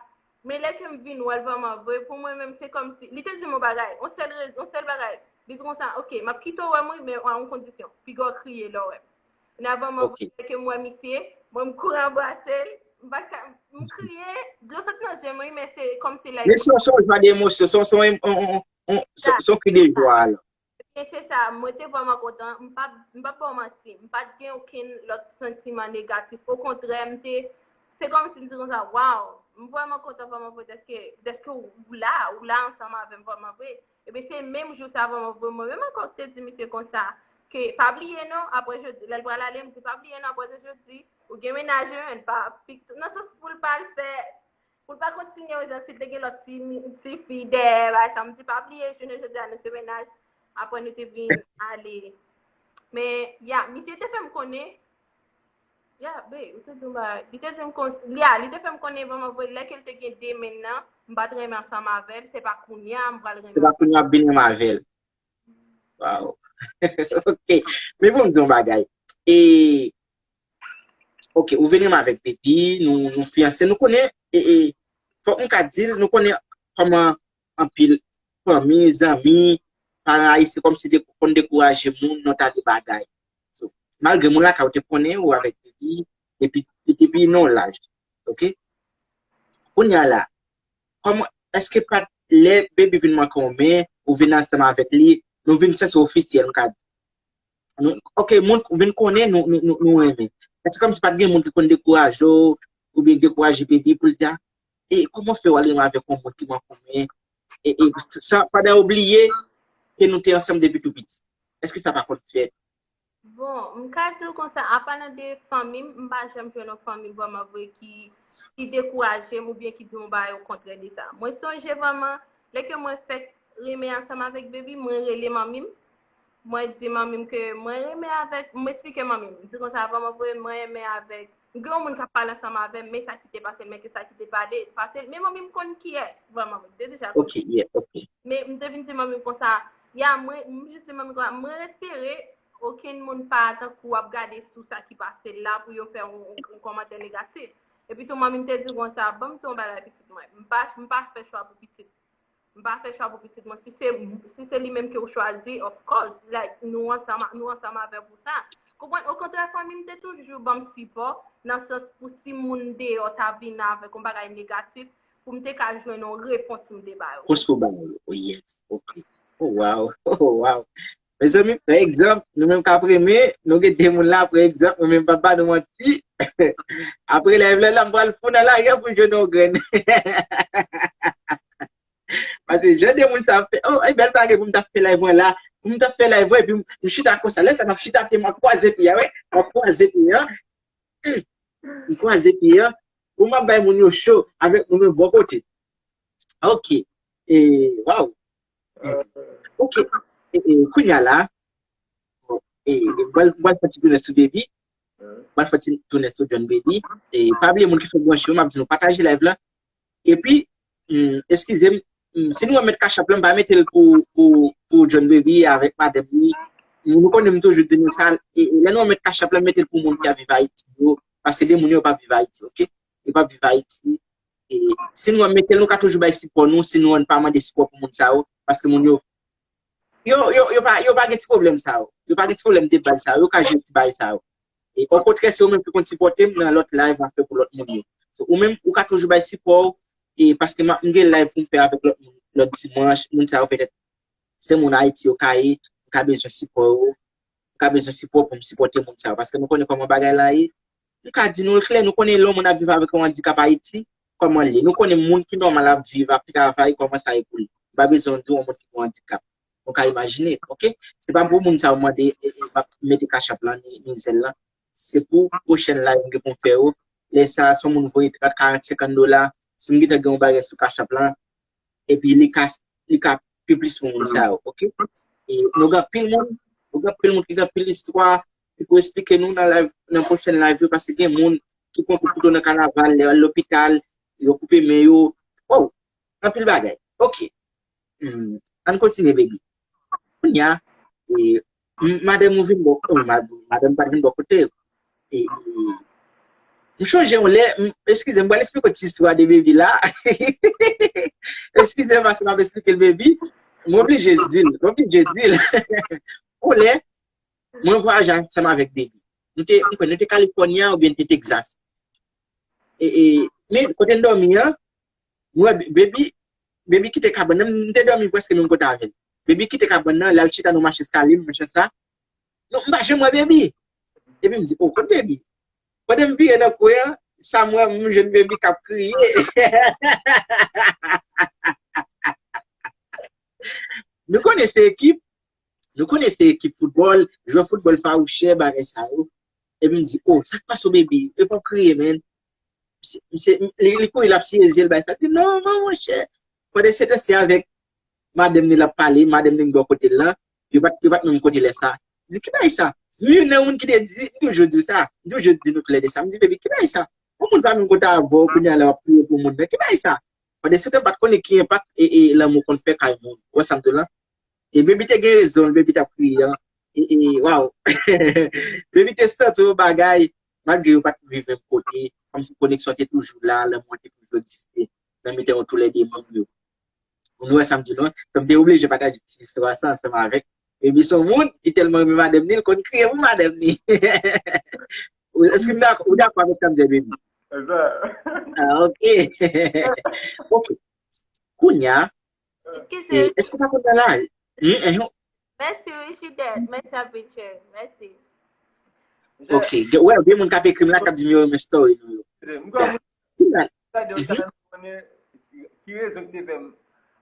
Men lè ke m vin wè l vrèman vre, pou mwen menm, se kòmsi, li te di m yon bagay, yon sèl, yon sèl bagay. Li di konsa, oke, m ap kite w wè m wi, men a yon kondisyon. Piga w kriye lè w wè m. Nan vrèman vre, lè ke m wè misye, mwen m kouri anbrase l, m pa ka, m kriye, dlo sot nan je m wi, men se kòmsi like. Men se yon, se yon jwa de emosyon, se yon, se yon, yon, yon, yon, se, se yon kri de jwa la. Ebyen, se sa, mwen te vrèman kontan. M pa, m pa ba w manti. M pa t gen okenn lòt santiman negatif. Okontrè, m te, se kòmsi m di konsa, waw, m vrèman kontan vrèman vre dèske, dèske w la, w la ansanm avè m vrèman vre. Ebyen, se menm jou sa vrèman vre, mwen menm ankò te di misye konsa, ke pa bliye non, apre jodi, lè l pral ale, m di, pa bliye non, apre jodi, ou gen mennaj wi, pa, nan sans pou l pa al fè, pou l pa kontinye, jan si l te gen lòt ti, ti fi dèyè, bagay sa, m di, pa bliye, jounen jodi a, nou se mennaj. Apre, nou te vin ale. Men, ya, misye te fè m konnen, ya, be, ou te di m bagay. Li te di m kon, ya, li te fè m konnen vrèman vre, lè ke l te gen de men nan, m pa t renmen ansanm avè l, se pa kounye a, m pral renmen. Se pa kounye a ap vin renmen avè l. Waw. Ok. Men bon, m di yon bagay. E, ok, ou vin renmen avèk Baby, nou, nou fiyanse, nou konnen, e, e, fòk m ka di l, nou konnen kòman anpil fanmi, zanmi, paran ayisyen kòmsi de, konn dekouraje moun nan ta de bagay. So, malgre moun lakay ou te konnen ou avèk Baby, depi, depi nan laj. Ok? Kounye a la, kòman, èske pa t lè Baby vin manke yon men, ou vin ansanm avèk li, nou vin sanse ofisyèl, m ka di. Nou, ok, moun vin konnen nou, nou, nou, nou renmen. Èske kòmsi pa t gen moun ki konn dekouraje w, oubyen dekouraje Baby pou l di, a, e kòman w fè w al renmen avèk yon moun ki manke yon men? E, e, sa, pandan w bliye ke nou te ansanm depi tou piti. Èske sa pa konn fèt? Bon, m ka di w konsa, apa nan de fanmi m, m pa janm jwenn yon fanmi vrèman vre ki, ki dekouraje m oubyen ki di m yon bagay okontrè de sa. Mwen sonje vrèman, lè ke mwen fèk renmen ansanm avèk Baby, mwen rele manmi m, mwen di manmi m ke mwen renmen avèk, m eksplike manmi m, m di konsa, vrèman vre, mwen renmen avèk, m gen yon moun k ap pale ansanm avè m, men sa ki te pase l, men ke sa ki te pale, pase l, men manmi m konn kiyès, vrèman vre, m te deja konn. Ok, yeah, ok. Men m te vin di manmi m konsa, ya, mwen, m jis di manmi m konsa, mwen espere okenn moun pa tankou w ap gade sou sa ki pase l la pou yo fè yon, yon, yon kòmantè negatif. Epi tou, manmi m te di konsa, ban m di yon bagay pitit mwen, m pa, m pa fè chwa pou pitit. M pa fè chwa pou pitit mwen. Si se, si se li menm ke w chwazi, of course, like, nou ansanm, nou ansanm avè w pou sa. Konprann? Okontrè, fanmi m te toujou ban m sipò, nan sans pou si moun deyò ta vin avèk yon bagay negatif, pou m te ka jwenn yon repons pou m te ba yo. Repons pou ba yo. Oh, yes. Ok. Oh, wow. Oh, wow. Mezanmi, pran egzanp, nou menm k ap renmen, nou gen de moun la, pran egzanp, mwen menm pa ba nou manti. Apre live la, la, m pral fou nan lari pou jwenn yon grenn. Paske jan de moun sa ap fè, oh, e bèl bagay pou m ta fè live mwen la, pou m ta fè live mwen, epi m, m chita konsa, lè sa m ap chita pye m, m ap kwaze pye a, wi, m ap kwaze pye a, hmm, m kwaze pye a, pou m ap bay moun yo cho, avèk moun yo bò kote. Ok, e, waw. Ok, e, e, kounye a la, e, m pral, m pral fè ti tounen sou Baby, m pral fè ti tounen sou John Baby, e, pa bliye moun ki fèk branche yo, m ap di nou pataje live la, epi, hmm, eskize m, hmm, si nou wè m met Cash App la, m pa mete l pou, pou, pou John Baby avèk madanm li. Nou konnen m toujou di nou sa, e, e lè nou wè m met Cash App la, m mete l pou moun ki ap viv Ayiti yo, paske de moun yo p ap viv Ayiti, ok? Yo p ap viv Ayiti. E si nou wè m mete l, nou ka toujou bay sipò nou, si nou wè n pa mande sipò pou moun sa yo, paske moun yo, yo, yo, yo pa, yo pa gen ti pwoblèm sa yo. Yo pa gen ti pwoblèm de baz sa yo, yo ka jwenn ti bagay sa yo. E okontrè, se ou menm ki konn sipòte m nan lòt live m ap fè pou lòt moun yo. So, ou menm, ou ka toujou bay sipò w, e paske m ap, m gen live pou m fè avèk lòt moun, lòt dimanch, moun sa yo petèt, se moun Ayiti yo ka ye, m ka bezwen sipò yo, m ka bezwen sipò pou m sipòte moun sa yo, paske nou konnen kòman bagay la ye. M ka di nou l klè, nou konnen lè yon moun ap viv avèk yon andikap Ayiti, kòman l ye. Nou konnen moun ki nòmal ap viv, ap travay, kòman sa ye pou li. M pa bezwen di w yon moun ki gen yon andikap. Nou ka imajine, ok? Se pa pou moun sa yo mande, e, e, m ap mete Cash App lan, ni, ni Zelle lan. Se pou pwochèn live m gen pou m fè yo. Lè sa a, se yon moun voye trant, karant, senkant dola. Si m gentan gen yon bagay sou Cash App lan, epi li ka, li ka pi plis pou moun sa yo, ok? E nou gen anpil moun, nou gen anpil moun ki gen anpil istwa, li pou esplike nou nan live, nan pwochèn live yo, paske gen moun ki pran kout kouto nan kanaval, yo al lopital, yo koupe men yo. Oh, anpil bagay. Ok. Hmm. Ann kontinye, baby. Kounye a, e, m- madanm ou vin bò, oh, ma- madanm pa t vin bò kote. E, e, m chonje yon lè, m- eskize m, m pral esplike ti istwa de baby la. Eskize m, paske m ap esplike l, baby. M oblije di l, m oblije di l. Yon lè, mwen vwayaje ansanm avèk baby. Nou te, m kwè nou te California oubyen te Texas. E, e, men kote n dòmi an, m wè baby, baby kite kabann nan, m te dòmi prèske menm kote avè l. Baby kite kabann nan, l al chita nan mache eskalye, m chans sa. Non, m pa janm wè baby. Epi m di, oh, kot baby? Pandan m vire nan kwen an, sa m wè, m jwenn baby k ap kriye. Nou konnen se ekip, nou konnen se ekip foutbòl, jwè foutbòl fawouchè, bagay sa yo. Epi m di, oh, sa k pase w, baby? E pa w kriye, man. Misye, misye, li, li kouri, l ap siye zye l, bay sa. Li di, non, non, monchè. Pandan se tan, se avèk madanm ni l ap pale, madanm ni bò kote l lan. Yo pa t, yo pa t menm kote lè sa. M di, ki bagay sa? M youn nan moun ki te di, m toujou di sa. M toujou di nou toulède sa. M di, baby, ki bagay sa? Yon moun pa menm kote avè w, kounye a la w ap priye pou moun nan. Ki bagay sa? Pandan se tan, m pa t konnen ki enpak e, e lanmou konn fè kay moun. Ou wè sa m di w lan? E baby te gen rezon, baby t ap kriye an. E, e, waw. Baby te santi yon bagay, malgre yo pa t viv menm kote, kòmsi koneksyon te toujou la, lanmou an te toujou egziste nan mitan yo toulède moun yo. Nou wè sa m di nou an? Donk, m te oblije pataje ti istwa sa ansanm avèk baby. Se yon moun ki tèlman renmen madanm ni, l konn kriye pou madanm ni. Èske m dakò, ou dakò avèk sa m di, baby? Ah, ok. Ok. Kounye a, e, èske w pa konn nan lari? Hmm, eh, Mèsi, wi, Judith. Mèsi anpil, cheri. Mèsi. Ok. Gen, wè, gen moun k ap ekri m la, k ap di m yo renmen story nou yo. Ki rezon ki te fè m.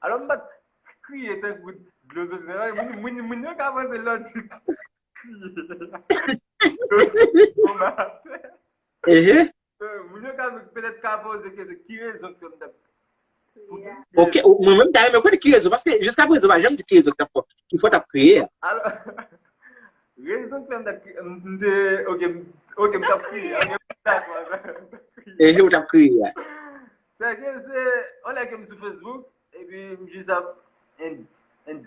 Alò, m pa t kriye tankou dlo soti nan zòrèy. Moun, moun, moun yo ka panse lè w di kriye. Dlo soti nan zòrèy. Moun yo ka petèt ka poze kesyon, ki rezon k fè m t ap. Ok, ou- mwen menm ta renmen konnen ki rezon, paske jiskaprezan w pa janm di ki rezon ki t ap fè, ki fè w t ap kriye a. Alò, rezon k fè m t ap kriye, m te, ok, m- ok, m t ap kriye, ok, m dakò, m t ap kriye. Ehe, ou t ap kriye a. Se ke se, yon lè ke m sou Facebook, epi m jis ap en- en-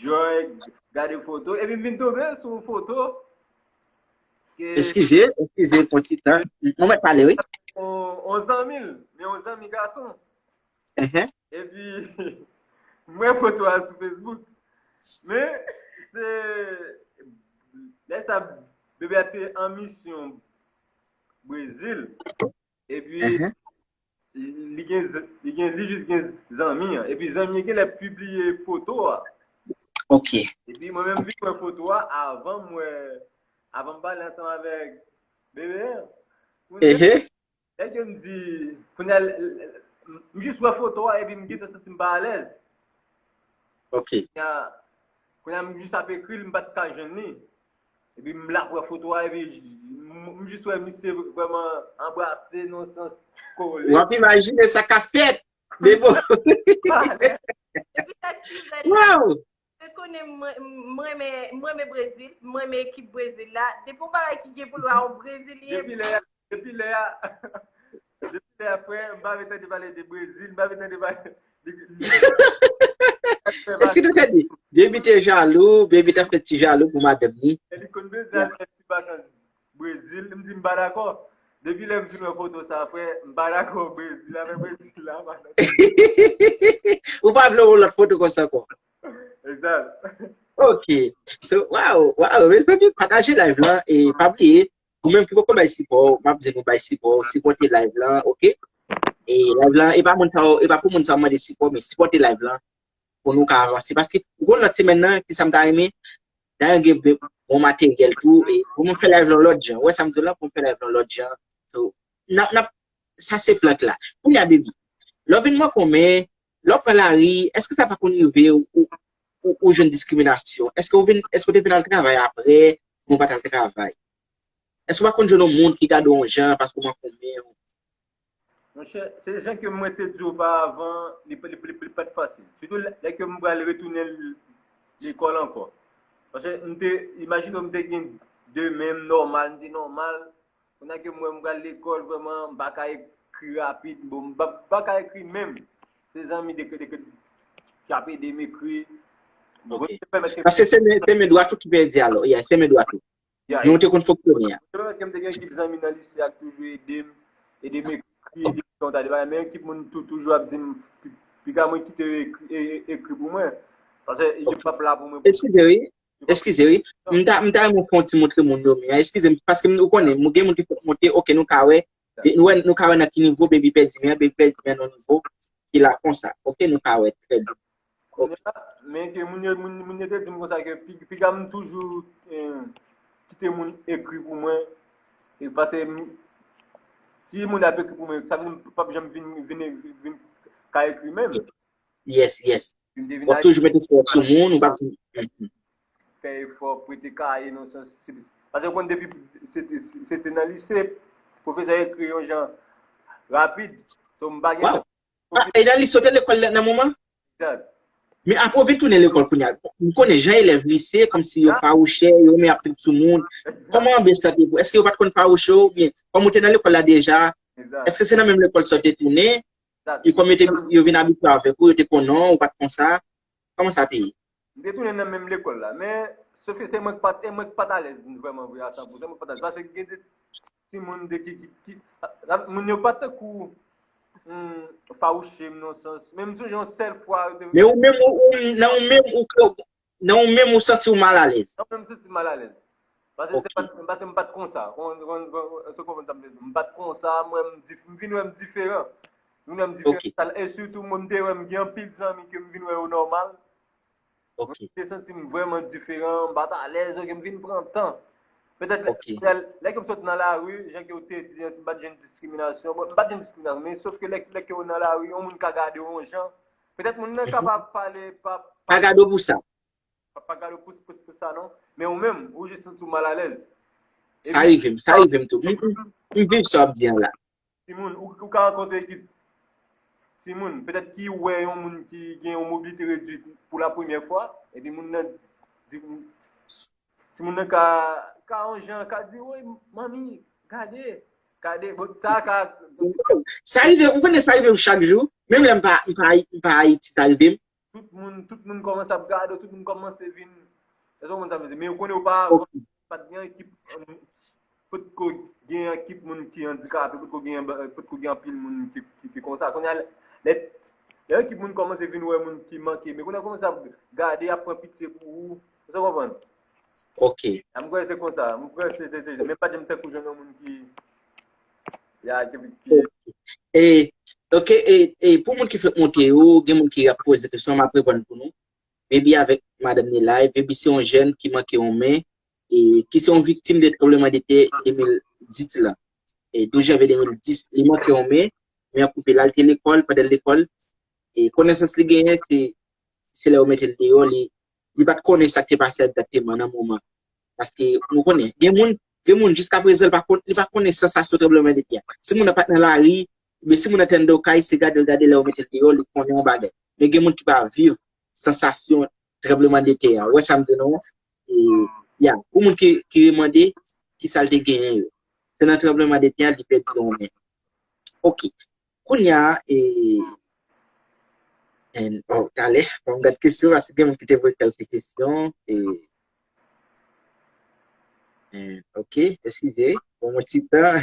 Joy, gade foto. Epi m vin tonbe sou yon foto. Eskize, eskize pou ti tan. Mwen mèt pale, wi. On, on zanmi l, men on zanmi gason. Epi, m wè foto a sou Facebook. Men, se, lè sa, bebe a te an misyon Brezil. Epi, li gen, li gen, li jis gen zanmi an. Epi zanmi an genlè pibliye foto a. Ok. Epi mwen menm vin wè foto a avan m wè, avan m pale ansanm avèk bebe an. Kounye a, lè ke m di, kounye a, m jis wè foto a epi m gentan santi m pa alèz. Ok. Kounye a, kounye a m jis ap ekri l, m pa t ka jwenn li. Epi m la wè foto a, epi m jis wè misye vrèman anbrase nan sans kole. W ap imajine sa k ap fèt. Men bon. Wow! Mwen konnen mwen renmen Brezil, mwen renmen ekip Brezil la. Depi yon bagay ki gen pou l wè yon Brezilyen. Depi lè a, depi lè a, depi lè a frè, m pa vle tande pale de Brezil, m pa vle tande pale. Èske nou te di? Baby te jalou, baby ta fè ti jalou pou madanm ni. Li konn bezwen al fè ti vakans Brezil, m di m pa dakò. Depi lè m fin wè foto sa, frè, m pa dakò Brezil, afè Brezil la pa nan. Ou pa vle wè lòt foto konsa ankò. Exact. Ok. So, wow, wow, mezanmi, pataje live lan e pa bliye, ou menm ki poko bay sipò, m ap di nou bay sipò, sipòte live lan, ok? E live lan, e pa moun sa yo, e pa pou moun sa yo mande sipò, men sipòte live lan pou nou ka avanse. Paske, ou konn lòt semèn nan, ki sa m ta renmen, dayè gen bon materyèl tou, e pou nou fè live lan lòt jan. Ou wè sa m di w la, pou nou fè live lan lòt jan. So, n ap, n ap, sa se plant la. Kounye a, baby, lè w vin manke w men, lè w pran lari, èske sa pa konn rive ou, ou, ou jwenn diskriminasyon? Èske w vin, èske w te vin al travay apre, oubyen w pa t al travay? Èske w pa konn jwenn yon moun ki gade w yon jan paske w manke w men? Monchè, se jan ke mwen te di w oparavan, li, li, li, li pa t fasil. Sitou lè, lè ke m pral retounen l- lekòl ankò. Paske m te, imajine w, m te gen demen m nòmal, m te nòmal. Kounye a ke m wè m pral lekòl, vrèman, m pa ka ekri rapid. Bon, m pa, m pa ka ekri menm. Se zanmi de, de, de, k ap ede m ekri. Bon, Ok. Paske se men, se men dwat ou ki pèdi alò. Yeah, se men dwat ou. Ya, Men ou te konn fonksyone a. Mwen menm ke m te gen ekip zanmi nan lise a k toujou ede m, ede m ekri, ede m fè yon ta de bagay. Men ekip moun tou, toujou ap di m, pi- piga mwen kite yo ekri, e- e- ekri pou mwen. Paske yo p ap la pou mwen. Eskize wi, eskize wi. M ta, m ta renmen w fè yon ti montre moun yo men an. Eskize m, paske m, ou konnen, m gen moun ki fèk monte, ok, nou ka wè. Nou wè, nou ka wè nan ki nivo Baby pèdi men an, Baby pèdi men an nan nivo ki la konsa. Ok, nou ka wè trè byen. Kounye a, men ke moun yo, moun, moun yo te di m konsa ke pi- piga m toujou eh, kite moun ekri pou mwen. E paske m- si moun ap ekri pou mwen, sa vle di m p ap janm vin, vin, vin ka ekri menm. Yes, yes. M te vin W ap toujou met espò sou moun, ou p ap. Mhm. Fè efò, prete kaye nan sans. Paske w konn depi se te- se te nan lise, pwofesè ekri yon jan rapid. So m pa gen Wow. Ah, e nan lise w te lekòl la nan moman? Egzak. Men apre w vin tounen lekòl kounye a, m konnen jan elèv lise, kòmsi yo fawouche, yo renmen ap trip sou moun. Kòman anbyans la te ye pou? Èske yo pa t konn fawouche w oubyen kòm ou te nan lekòl la deja, Egzak. Èske se nan menm lekòl sa w te tounen? Egzak. E kòm yo te, yo vin abitye avèk ou, yo te konnen w, ou pa t konsa? Kòman sa te ye? M te tounen nan menm lekòl la, men sof ke se mwen k pa t, e mwen k pa t alèz vrèman vre a san pou san, mwen k pa t alèz. Paske gen de timoun de ki, ki, ki, moun yo pa t tankou hmm, fawouche m nan sans. Men m sonje yon sèl fwa yo te. Men ou menm, ou, ou, nan ou menm, ou, nan ou menm, ou santi w malalèz. Nan ou menm, m santi m malalèz. Paske se pa, paske m pa t konsa. Ou konprann sa m vle di? M pa t konsa, mwen, m dif- m vin wè m diferan. M vin wè m diferan. Ok. Sa- E sitou, mwen, m te wè m gen anpil zanmi ke m vin wè yo nòmal. Ok. Mwen te santi m vrèman diferan, m pa t alèz, ok, m vin pran tan. Petèt lè, Ok. lè, lè ke m sot nan lari, jan ke w te di an, si m pa t jwenn diskriminasyon, bon, m pa t jwenn diskriminasyon, men sof ke lè, lè ke w nan lari, yon moun ka gade w yon jan. Petèt moun nan ka pa pale, pa, Pa gade w pou sa. pa, pa gade w pou, pou, pou sa non. Men ou menm, ou jis santi w malalèz. Sa rive m, sa rive m tou. M, m, m viv sa w ap di an la. Timoun, ou, ou ka rankontre ki timoun, petèt ki wè yon moun ki gen yon mobilite redwit pou la premyè fwa, epi moun nan di, timoun nan ka, ka yon jan, ka di, woy, manmi, gade, gade, bon, sa ka, Sa rive, ou konnen sa rive m chak jou. Menm lè m pa, m pa, m pa Ayiti, sa rive m. Tout moun, tout moun kòmanse ap gade w, tout moun kòmanse vin. Èske w konprann sa m vle di? Men ou konnen ou pa, Ok. pa t gen ekip, um, potko gen ekip moun ki andikape, potko gen, potko gen anpil moun ki, ki, ki konsa. Kounye a, lè, lè ekip moun kòmanse vin wè moun ki manke, men kounye a kòmanse ap gade, ap pran pitye pou ou. Èske w konprann? Ok. A, m kwè se konsa. M kwè se, se, se, men pa janm tankou jwenn yon moun ki, ya, ki, ki, E, ok, e, e pou moun ki fèk monte yo, gen moun ki ap poze kesyon, m ap reponn pou nou. Baby avèk madanm ni live, Baby se yon jèn ki manke yon men, e ki se yon viktim de tranbleman de tè de mil dis la. E douz janvye de mil dis, li manke yon men, men an koupe l, al te lekòl, pandan l lekòl, e konesans li genyen, se, se lè yo mete l deyò, li, li pa t konnen sa k te pase egzakteman nan moman. Paske, nou konnen, gen moun, gen moun jiska prezan, li pa konn, li pa konnen sansasyon tranbleman de tè a. Si moun nan pa t nan lari, men si moun nan te anndan yon kay, se gade l gade lè yo mete l deyò, li konnen yon bagay. Men gen moun ki pa viv sansasyon tranbleman de tè a. Ou wè sa m di nou? E, ya, pou moun ki, ki remande, ki sa l te genyen yo. Se nan tranbleman de tè a, li pèdi yon men. Ok. Kounye a, e, en, oh, talè, bon, m gad kesyon, paske gen moun ki te voye kèlke kesyon, e, en, ok, eskize, bon, yon ti tan.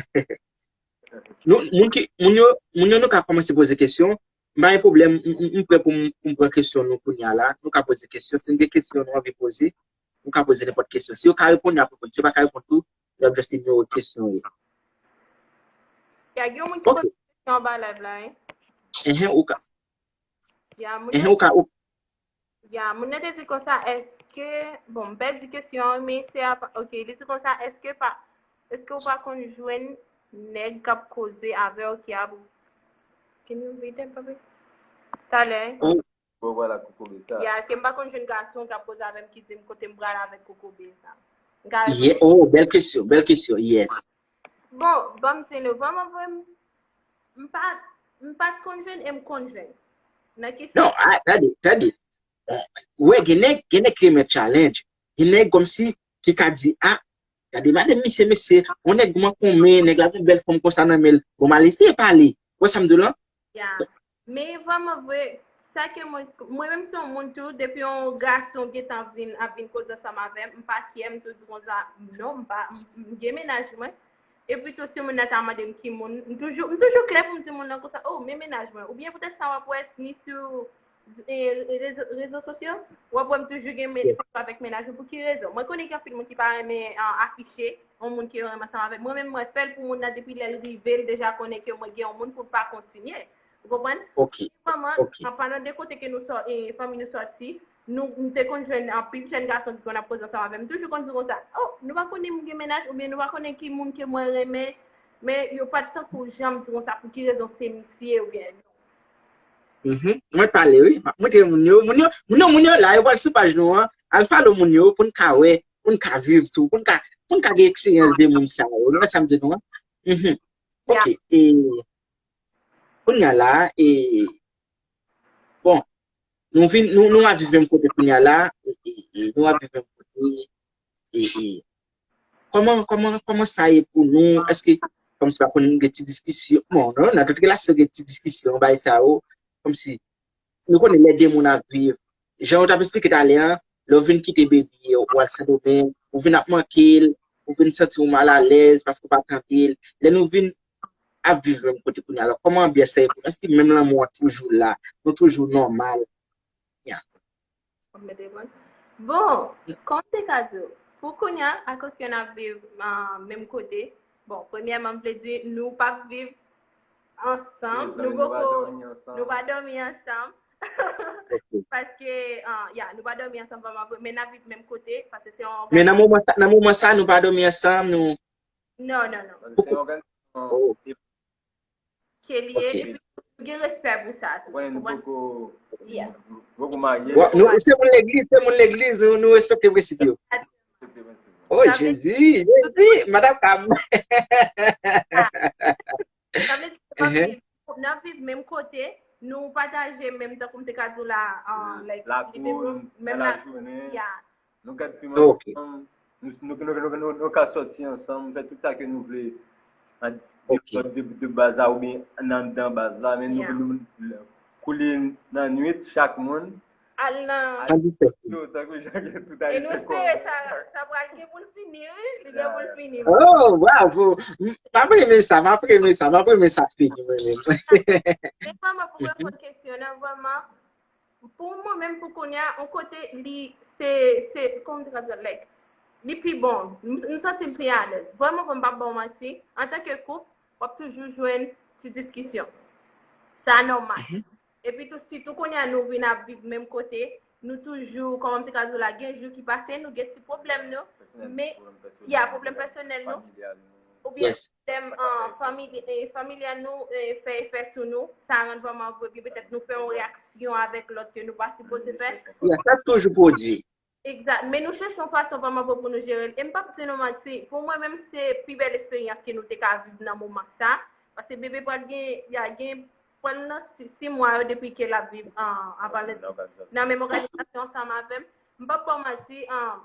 Nou, moun ki, moun yo, moun yo nou ka kòmanse poze kesyon, m pa gen pwoblèm, m, m, m prè pou m, pou m pran kesyon nou kounye a la, nou ka poze kesyon, si n gen kesyon nou anvi poze, nou ka poze nenpòt kesyon. Si yo ka reponn, y ap reponn, si yo pa ka reponn tou, y ap just inyore kesyon yo. Ya, gen yon moun ki poze kesyon anba live la, hein? Enhen, ou ka. Ya, moun Enhen, nan, ou ka. Ou, ya, moun nan te di konsa, èske, bon, m pèdi kesyon an, men se apa, ok, li di konsa, èske pa, èske ou pa konn jwenn nèg k ap koze avè w ki ap, can you read that, papi? Talè, hein? ou, Bon, vwala, kokobe sa. Ya, èske m pa konn jwenn gason k ap koze avè m ki di m kote m pral avèk kokobe sa? M ka reponn? Yeah, oh, bèl kesyon, bèl kesyon, yes. Bon, ban m di nou, vrèman, vrèman, m pa, m pa t konn jwenn e m konn jwenn. Nan ki Non, sans? Ah, tande, tande. Ou wè, gen nèg, gen nèg ki renmen challenge. Gen nèg kòmsi ki ka di, ah, Gade madanm misye, mesye, yon nèg mwen konmen, nèg la gen bèl fanm konsa nan men l. Bon, m al eseye pale. Ou wè sa m di w lan? Ya. Men vrèman vre, sa ke mwen, mwen menm se yon moun tou, depi yon gason gentan vin, ap vin koze ansanm avè m, m pa kyè, m tou di konsa, non, m pa, m, m gen mennaj mwen. Epi tou, si moun nan ta mande m ki moun, m toujou, m toujou klè pou m di moun nan konsa, oh, men mennaj mwen. Oubyen poutèt sa w ap wè ni sou e, e, rezo, rezo sosyo, w ap wè m toujou gen men, foto avèk mennaj mwen. Pou ki rezon? Mwen konnen gen anpil moun ki pa renmen an, afiche yon moun ke yo renmen ansanm avè l. Mwen menm, mwen fè l pou moun nan, depi lè l rive, l deja konnen ke mwen gen yon moun pou l pa kontinye. Ou konprann? Ok. Vrèman, an palan de kote ke nou sò, e, fanmi nou sòti, nou, nou te konn jwenn anpil jèn gason ki konn ap koze ansanm avè m. M toujou konn di konsa, oh, nou pa konnen m gen mennaj, oubyen nou pa konnen ki moun ke mwen renmen, men yo pa t tankou janm di konsa pou ki rezon se misye oubyen non. Mhm. Mwen pale, wi. M ap montre moun yo. Moun yo, moun yo, moun yo la, yo pral sou paj nou an. Al follow moun yo pou n ka wè, pou n ka viv tou, pou n ka, pou n ka gen eksperyans de moun sa yo. Ou wè sa m di nou an? Mhm. Ok. E, kounye a la, e, bon, nou vin, nou, nou ap viv menm kote kounye a la, e, e, e, nou ap viv menm kote, e, e, kòman, kòman, kòman sa ye pou nou? Èske, kòmsi pa konn gen ti diskisyon? Bon, non, nan tout relasyon gen ti diskisyon, bagay sa yo, kòmsi, nou konnen lè de moun ap viv. Jan w t ap eksplike talè a, lè w vin kite Baby, w al Sendomeng, ou vin ap manke l, ou vin santi w malalèz paske w pa tande l. Lè nou vin ap viv menm kote kounye a, alò, kòman anbyans sa ye pou nou? Èske menm lanmou an toujou la? Nou toujou nòmal? Ya. Bon, kòm te ka di w, pou kounye a, akoz ke n ap viv, ah, menm kote, bon, premyèman, m vle di, nou p ap viv ansanm, nou poko, nou pa dòmi ansanm. Paske, ah, ya, nou pa dòmi ansanm vrèman vre, men n ap viv menm kote, paske se yon... Men nan moman sa, nan moman sa, nou pa dòmi ansanm, nou... Non, non, non. Paske se yon òganizasyon ke l ye, epi nou gen respè pou sa tou. Ou konnen nou poko, nou poko marye. Se moun legliz, se moun legliz, nou, nou respekte prensip yo. Oh, Jezi, Jezi, madanm Kam. Sa vle di, n ap viv, n ap viv menm kote, nou pataje menm, tankou m te ka di w la, like, menm la, ya. Nou gad fim ansanm, nou, nou, nou, nou, nou, nou ka sòti ansanm, fè tout sa ke nou vle, an, de, de, de baz la oubyen anndan baz la, men nou, nou, kou li nan nwit, chak moun al nan... Tankou jan gen tout Ayisyen. E nou espere sa, sa pral gen pou l fini, wi. Li gen pou l fini. Oh, bravo! M ap renmen sa, m ap renmen sa, m ap renmen sa fini, mwen menm. Men vrèman, pou reponn kesyon an, vrèman, pou mwen menm, pou kounye a, yon kote, li, se, se, kòman m te ka di, like, li pi bon. M, m santi m pi alèz. Vrèman, pou m pa ba w manti, antanke koup, w ap toujou jwenn ti diskisyon. Sa nòmal. Epi tou, sitou kounye a nou vin ap viv menm kote, nou toujou, kòman m te ka di w la, gen jou ki pase, nou gen ti pwoblèm nou, men, ya, pwoblèm pèsonèl nou, oubyen pwoblèm, ah, fanmi-, eh, familyal nou, eh, fè efè sou nou, sa rann vrèman vre, epi petèt nou fè yon reyaksyon avèk lòt ke nou pa sipoze fè. Ya, sa toujou pwodui. Egzat. Men nou chèche yon fason vrèman vre pou nou jere l. E m p ap di nou manti, pou mwen menm, se pi bèl esperyans ke nou te ka viv nan moman sa. Paske bebe pral gen, y a gen, pral nan si, sis mwa yo depi ke l ap viv an, an Palè, nan menm òganizasyon ansanm avè m. M p ap ba w manti, an,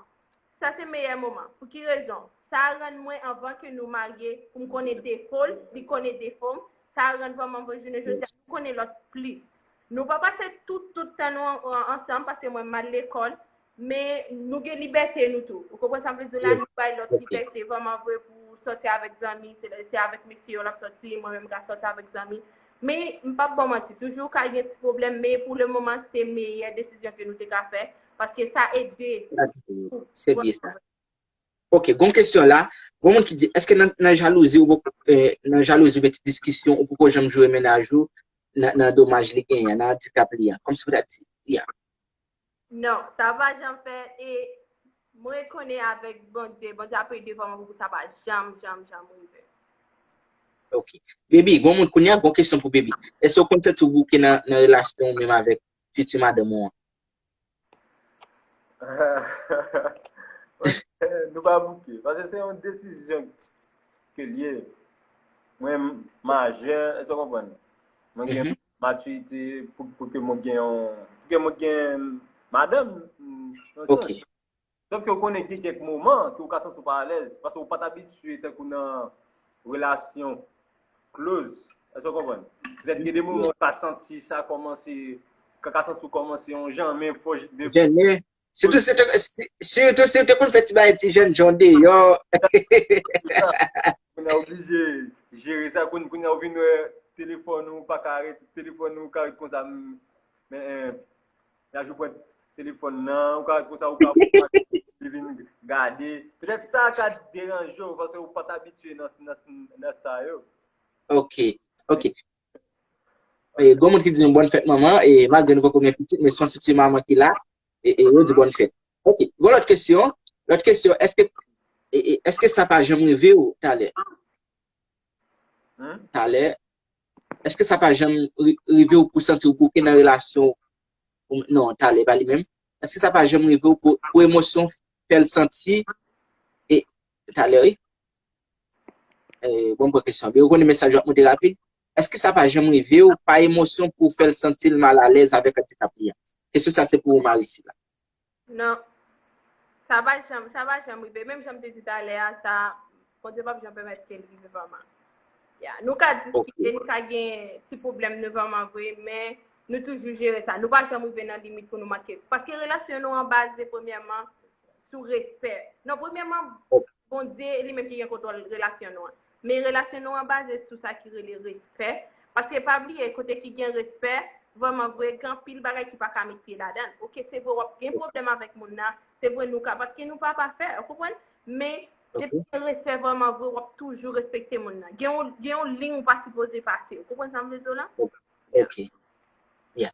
sa se meyè moman. Pou ki rezon? Sa rann mwen, anvan ke nou marye, pou m konnen defo l, li konnen defo m. Sa rann vrèman vre jounen jodi a, nou konnen lòt plis. Nou pa pase tout, tout tan nou an, an, ansanm, paske mwen m al lekòl, men nou gen libète nou tou. Ou konprann sa m vle di w la? Nou bay lòt libète vrèman vre pou sòti avèk zanmi. Se, se avèk mesye yo l ap sòti, mwen menm m ka sòti avèk zanmi. Men m p ap ba w manti, toujou ka gen ti pwoblèm, men pou le moman, se meyè desizyon ke nou te ka fè, paske sa ede. Se byen sa. Ok, gon kesyon la. Gon moun ki di, èske nan, nan jalouzi ou poko, eh, nan jalouzi oubyen ti diskisyon, ou poko janm joure mennaj ou nan, nan domaj li genyen, nan andikap li an? Kòmsi pou ta di, ya. Non, sa pa janm fèt, e mwen konnen avèk Bondye, Bondye ap ede vrèman pou sa pa janm, janm, janm rive. Ok. Baby, gon moun kounye a, gon kesyon pou Baby. Èske ou konn santi w bouke nan, nan relasyon ou menm avèk fiti madanm ou an? Nou pa bouke. Paske se yon desizyon ke l ye. Mwen majè, èske w konprann? Mwen gen matirite pou, pou ke mwen gen yon, pou ke mwen gen madanm, nan yon sans. Sòf ke w konnen gen kèk moman ke w ka santi w pa alèz, paske w pa t abitye tankou nan relasyon close. Èske w konprann? Petèt gen de moman w ka santi sa kòmanse, ka, ka santi w kòmanse yon jan, men fò j- de- Jène. Sitou si w te, si- sitou si w te konn fè ti bagay ti jèn jan deyò. Kounye a w oblije jere sa, kounye a w vin wè telefòn ou pa ka ret, telefòn ou ka ret konsa, men, men, Laj ou pran telefòn nan, ou ka konsa, ou ka li vin gade. Petèt sa ka deranje w, paske ou pa t abitye nan, nan, nan sa yo. Ok, ok. E, gon moun ki di yon bòn fèt manman, e, malgre nou poko gen pitit, men se yon sitye manman ki la, e, e yo di bòn fèt. Ok, gon lòt kesyon. Lòt kesyon, èske, e, e, èske sa pa janm rive w talè? Hmm? Talè, èske sa pa janm ri- rive w pou santi w bouke nan relasyon ou, non, talè, pa li menm. Èske sa pa janm rive w pou, pou emosyon fè l santi, e, talè, wi. E, bon, pran kesyon. Byen, ou konnen mesaj yo ap monte rapid. Èske sa pa janm rive w pa emosyon pou fè l santi l malalèz avèk andikap li an? Kesyon sa se pou ou, Marisila. Non. Sa va janm, sa va janm rive. Menm jan m te di talè a, sa, Bondye p ap janm pèmèt ke l rive vrèman. Ya, nou ka diskite, nou ka gen ti pwoblèm nou vrèman vre, men nou toujou jere sa. Nou pa janm rive nan limit pou nou manke. Paske relasyon nou an baze premyèman sou respè. Non, premyèman, Bondye li menm ki gen kontwòl relasyon nou an. Men relasyon nou an baze sou sa ki rele respè. Paske pa bliye, kote ki gen respè, vrèman vre, gen anpil bagay ki pa ka met pye ladan l. Ok, se vre, w ap gen pwoblèm avèk moun nan, se vre, nou ka, paske nou pa pafè, ou konprann? Men, depi gen respè vrèman vre, w ap toujou respekte moun nan. Gen yon, gen yon liy ou pa sipoze pase, ou konprann sa m vle di w la? Ok. Yeah.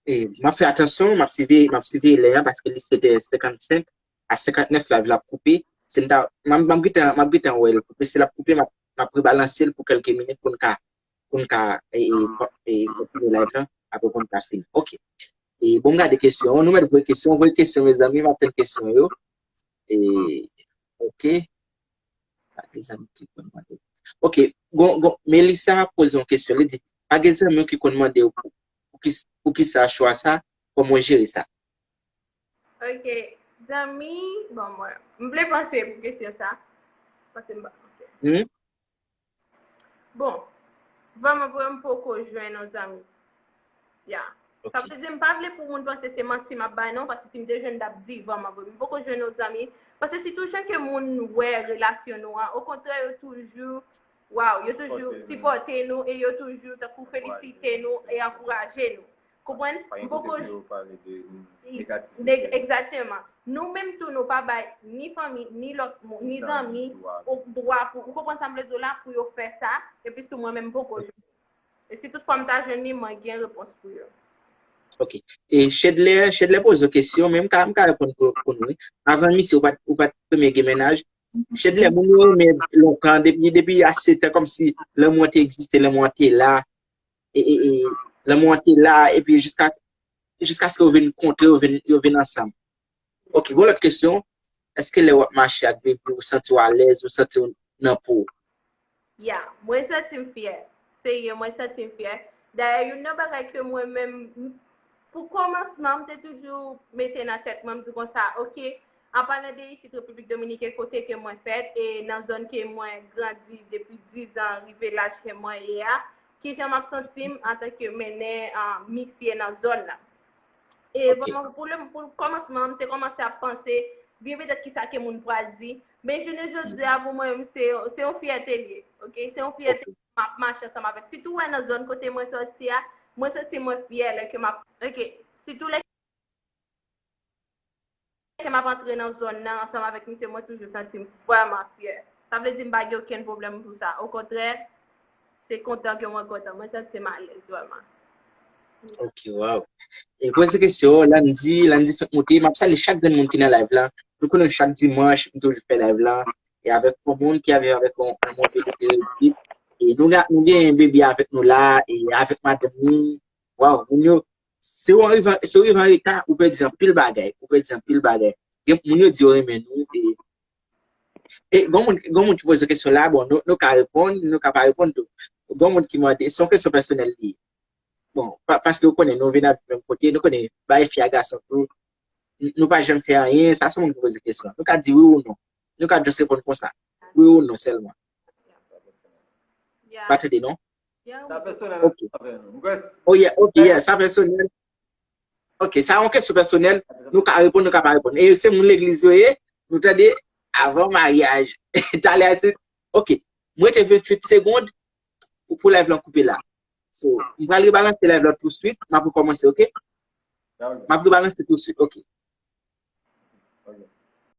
E, m ap fè atansyon, m ap siveye, m ap siveye lè a, paske li se de senkannsenk a senkannèf, live la ap koupe. Si n ta, m ap, m ap gentan, m ap gentan wè l koupe. Si l ap koupe, m ap, m ap rebalanse l pou kèlke minit pou n ka, pou n ka, e, e, kon- e, kontinye live lan, apre pou n ka fini. Ok. E, bon, m gade kesyon. Nou mèt voye kesyon, voye kesyon, mezanmi, m ap tann kesyon yo. E, ok. Pa gen zanmi ki konn mande. Ok, gon, gon, Melissa poze yon kesyon. Li di, pa gen zanmi w ki konn mande w pou, pou ki, pou ki sa chwa sa, kòman w jere sa? Ok, zanmi, bon, mwen, m vle panse pou kesyon sa. Paske m pa, ok. Hmm? Bon, vrèman, vrèman, m poko jwenn yon zanmi. Ya. Sa Ok. vle di, m pa vle pou moun panse se manti m ap bay, non, paske si m te jwenn, m t ap di, vrèman, vrèman, m poko jwenn yon zanmi. Paske sitou jan ke moun wè relasyon nou an, okontrè, yo toujou, waw, yo toujou sipòte nou e yo toujou, tankou, felisite nou e ankouraje nou. Konprann? M poko. Neg- Egzakteman. Nou menm tou, nou pa bay ni fanmi, ni lòt moun, ni zanmi, dwa pou, ou konprann sa m vle di w la, pou yo fè sa, epi sou mwen menm, m poko jwenn. E si tout fwa m ta jwenn li, mwen gen repons pou yo. Ok. E Chedlè, Chedlè poze yon kesyon, men m ka, m ka reponn pou, pou nou, wi. Avan misye, ou pa t, ou pa t premye gen mennaj. Chedlè, moun yo renmen lontan, depi, depi a sèt an, kòmsi lanmou an te egziste, lanmou an te la, e, e, e, lanmou an te la, epi jiska, jiskaske yo vin kontre, yo vin, yo vin ansanm. Ok, gon lòt kesyon. Èske lè w ap mache ak bebi, ou santi w alèz, ou santi w nan po w? Ya, mwen santi m fyè. Serye, mwen santi m fyè. Dayè, youn nan bagay ke mwen menm, m- pou kòmansman, m te toujou mete nan tèt mwen, m di konsa, ok, an palan de isit, Repiblik Dominiken, kote ke mwen fèt, e nan zòn ke mwen grandi depi diz an, rive laj ke mwen ye a, kijan m ap santi m antanke mennen, ah, misye nan zòn nan. E vrèman, pou le, pou kòmansman, m te kòmanse ap panse, byen petèt kisa ke moun pral di. Men jounen jodi a, pou mwen, se, se yon fyète l ye. Ok? Se yon fyète m ap mache ansanm avèk. Sitou wè nan zòn kote mwen sòti a, mwen santi mwen fyè lè ke m ap, ok, sitou lè ke m ap antre nan zòn nan ansanm avèk misye, mwen toujou santi m vrèman fyè. Sa vle di m pa gen okenn pwoblèm pou sa. Okontrè, se kontan ke mwen kontan. Mwen santi m alèz vrèman. Ok, waw. E poze kesyon, Landy, Landy fèk moute. M ap salye chak grenn moun ki nan live la. Nou konnen chak dimanch, m toujou fè live la. E avèk yon moun ki avè avèk yon, yon moun ki te repi. E nou, ga- nou gen bebe avèk nou la, e avèk madanm li. Waw, moun yo, si w rive, si w rive an reta, ou pèdi anpil bagay, ou pèdi anpil bagay. Gen moun yo di yo renmen nou, e, e gon moun, gon moun ki poze kesyon la, bon, nou, nou ka reponn, nou ka pa reponn tou. Gon moun ki mande, se yon kesyon pèsonèl li ye. Bon, pa, paske ou konnen, nou vin ap menm kote, nou konnen, bay fi a gason tou, n- nou pa janm fè anyen, sa se moun ki poze kesyon. Nou ka di wi ou non. Nou ka just reponn konsa. Wi ou non sèlman. Yeah. Pa tande non? Yeah, Sa wi. pèsonèl. Ok. Avè nou. Mwen kwè Oh yeah, ok, yeah, sa pèsonèl. Ok, sa yon kesyon pèsonèl. Nou ka reponn, nou ka pa reponn. E se moun legliz yo ye, nou tande avan maryaj. Talè a se, ok. Mwen te venntuit segonn pou, pou live lan koupe la. So, m pral rebalanse live lan touswit, m ap rekòmanse, ok? M ap rebalanse touswit, ok.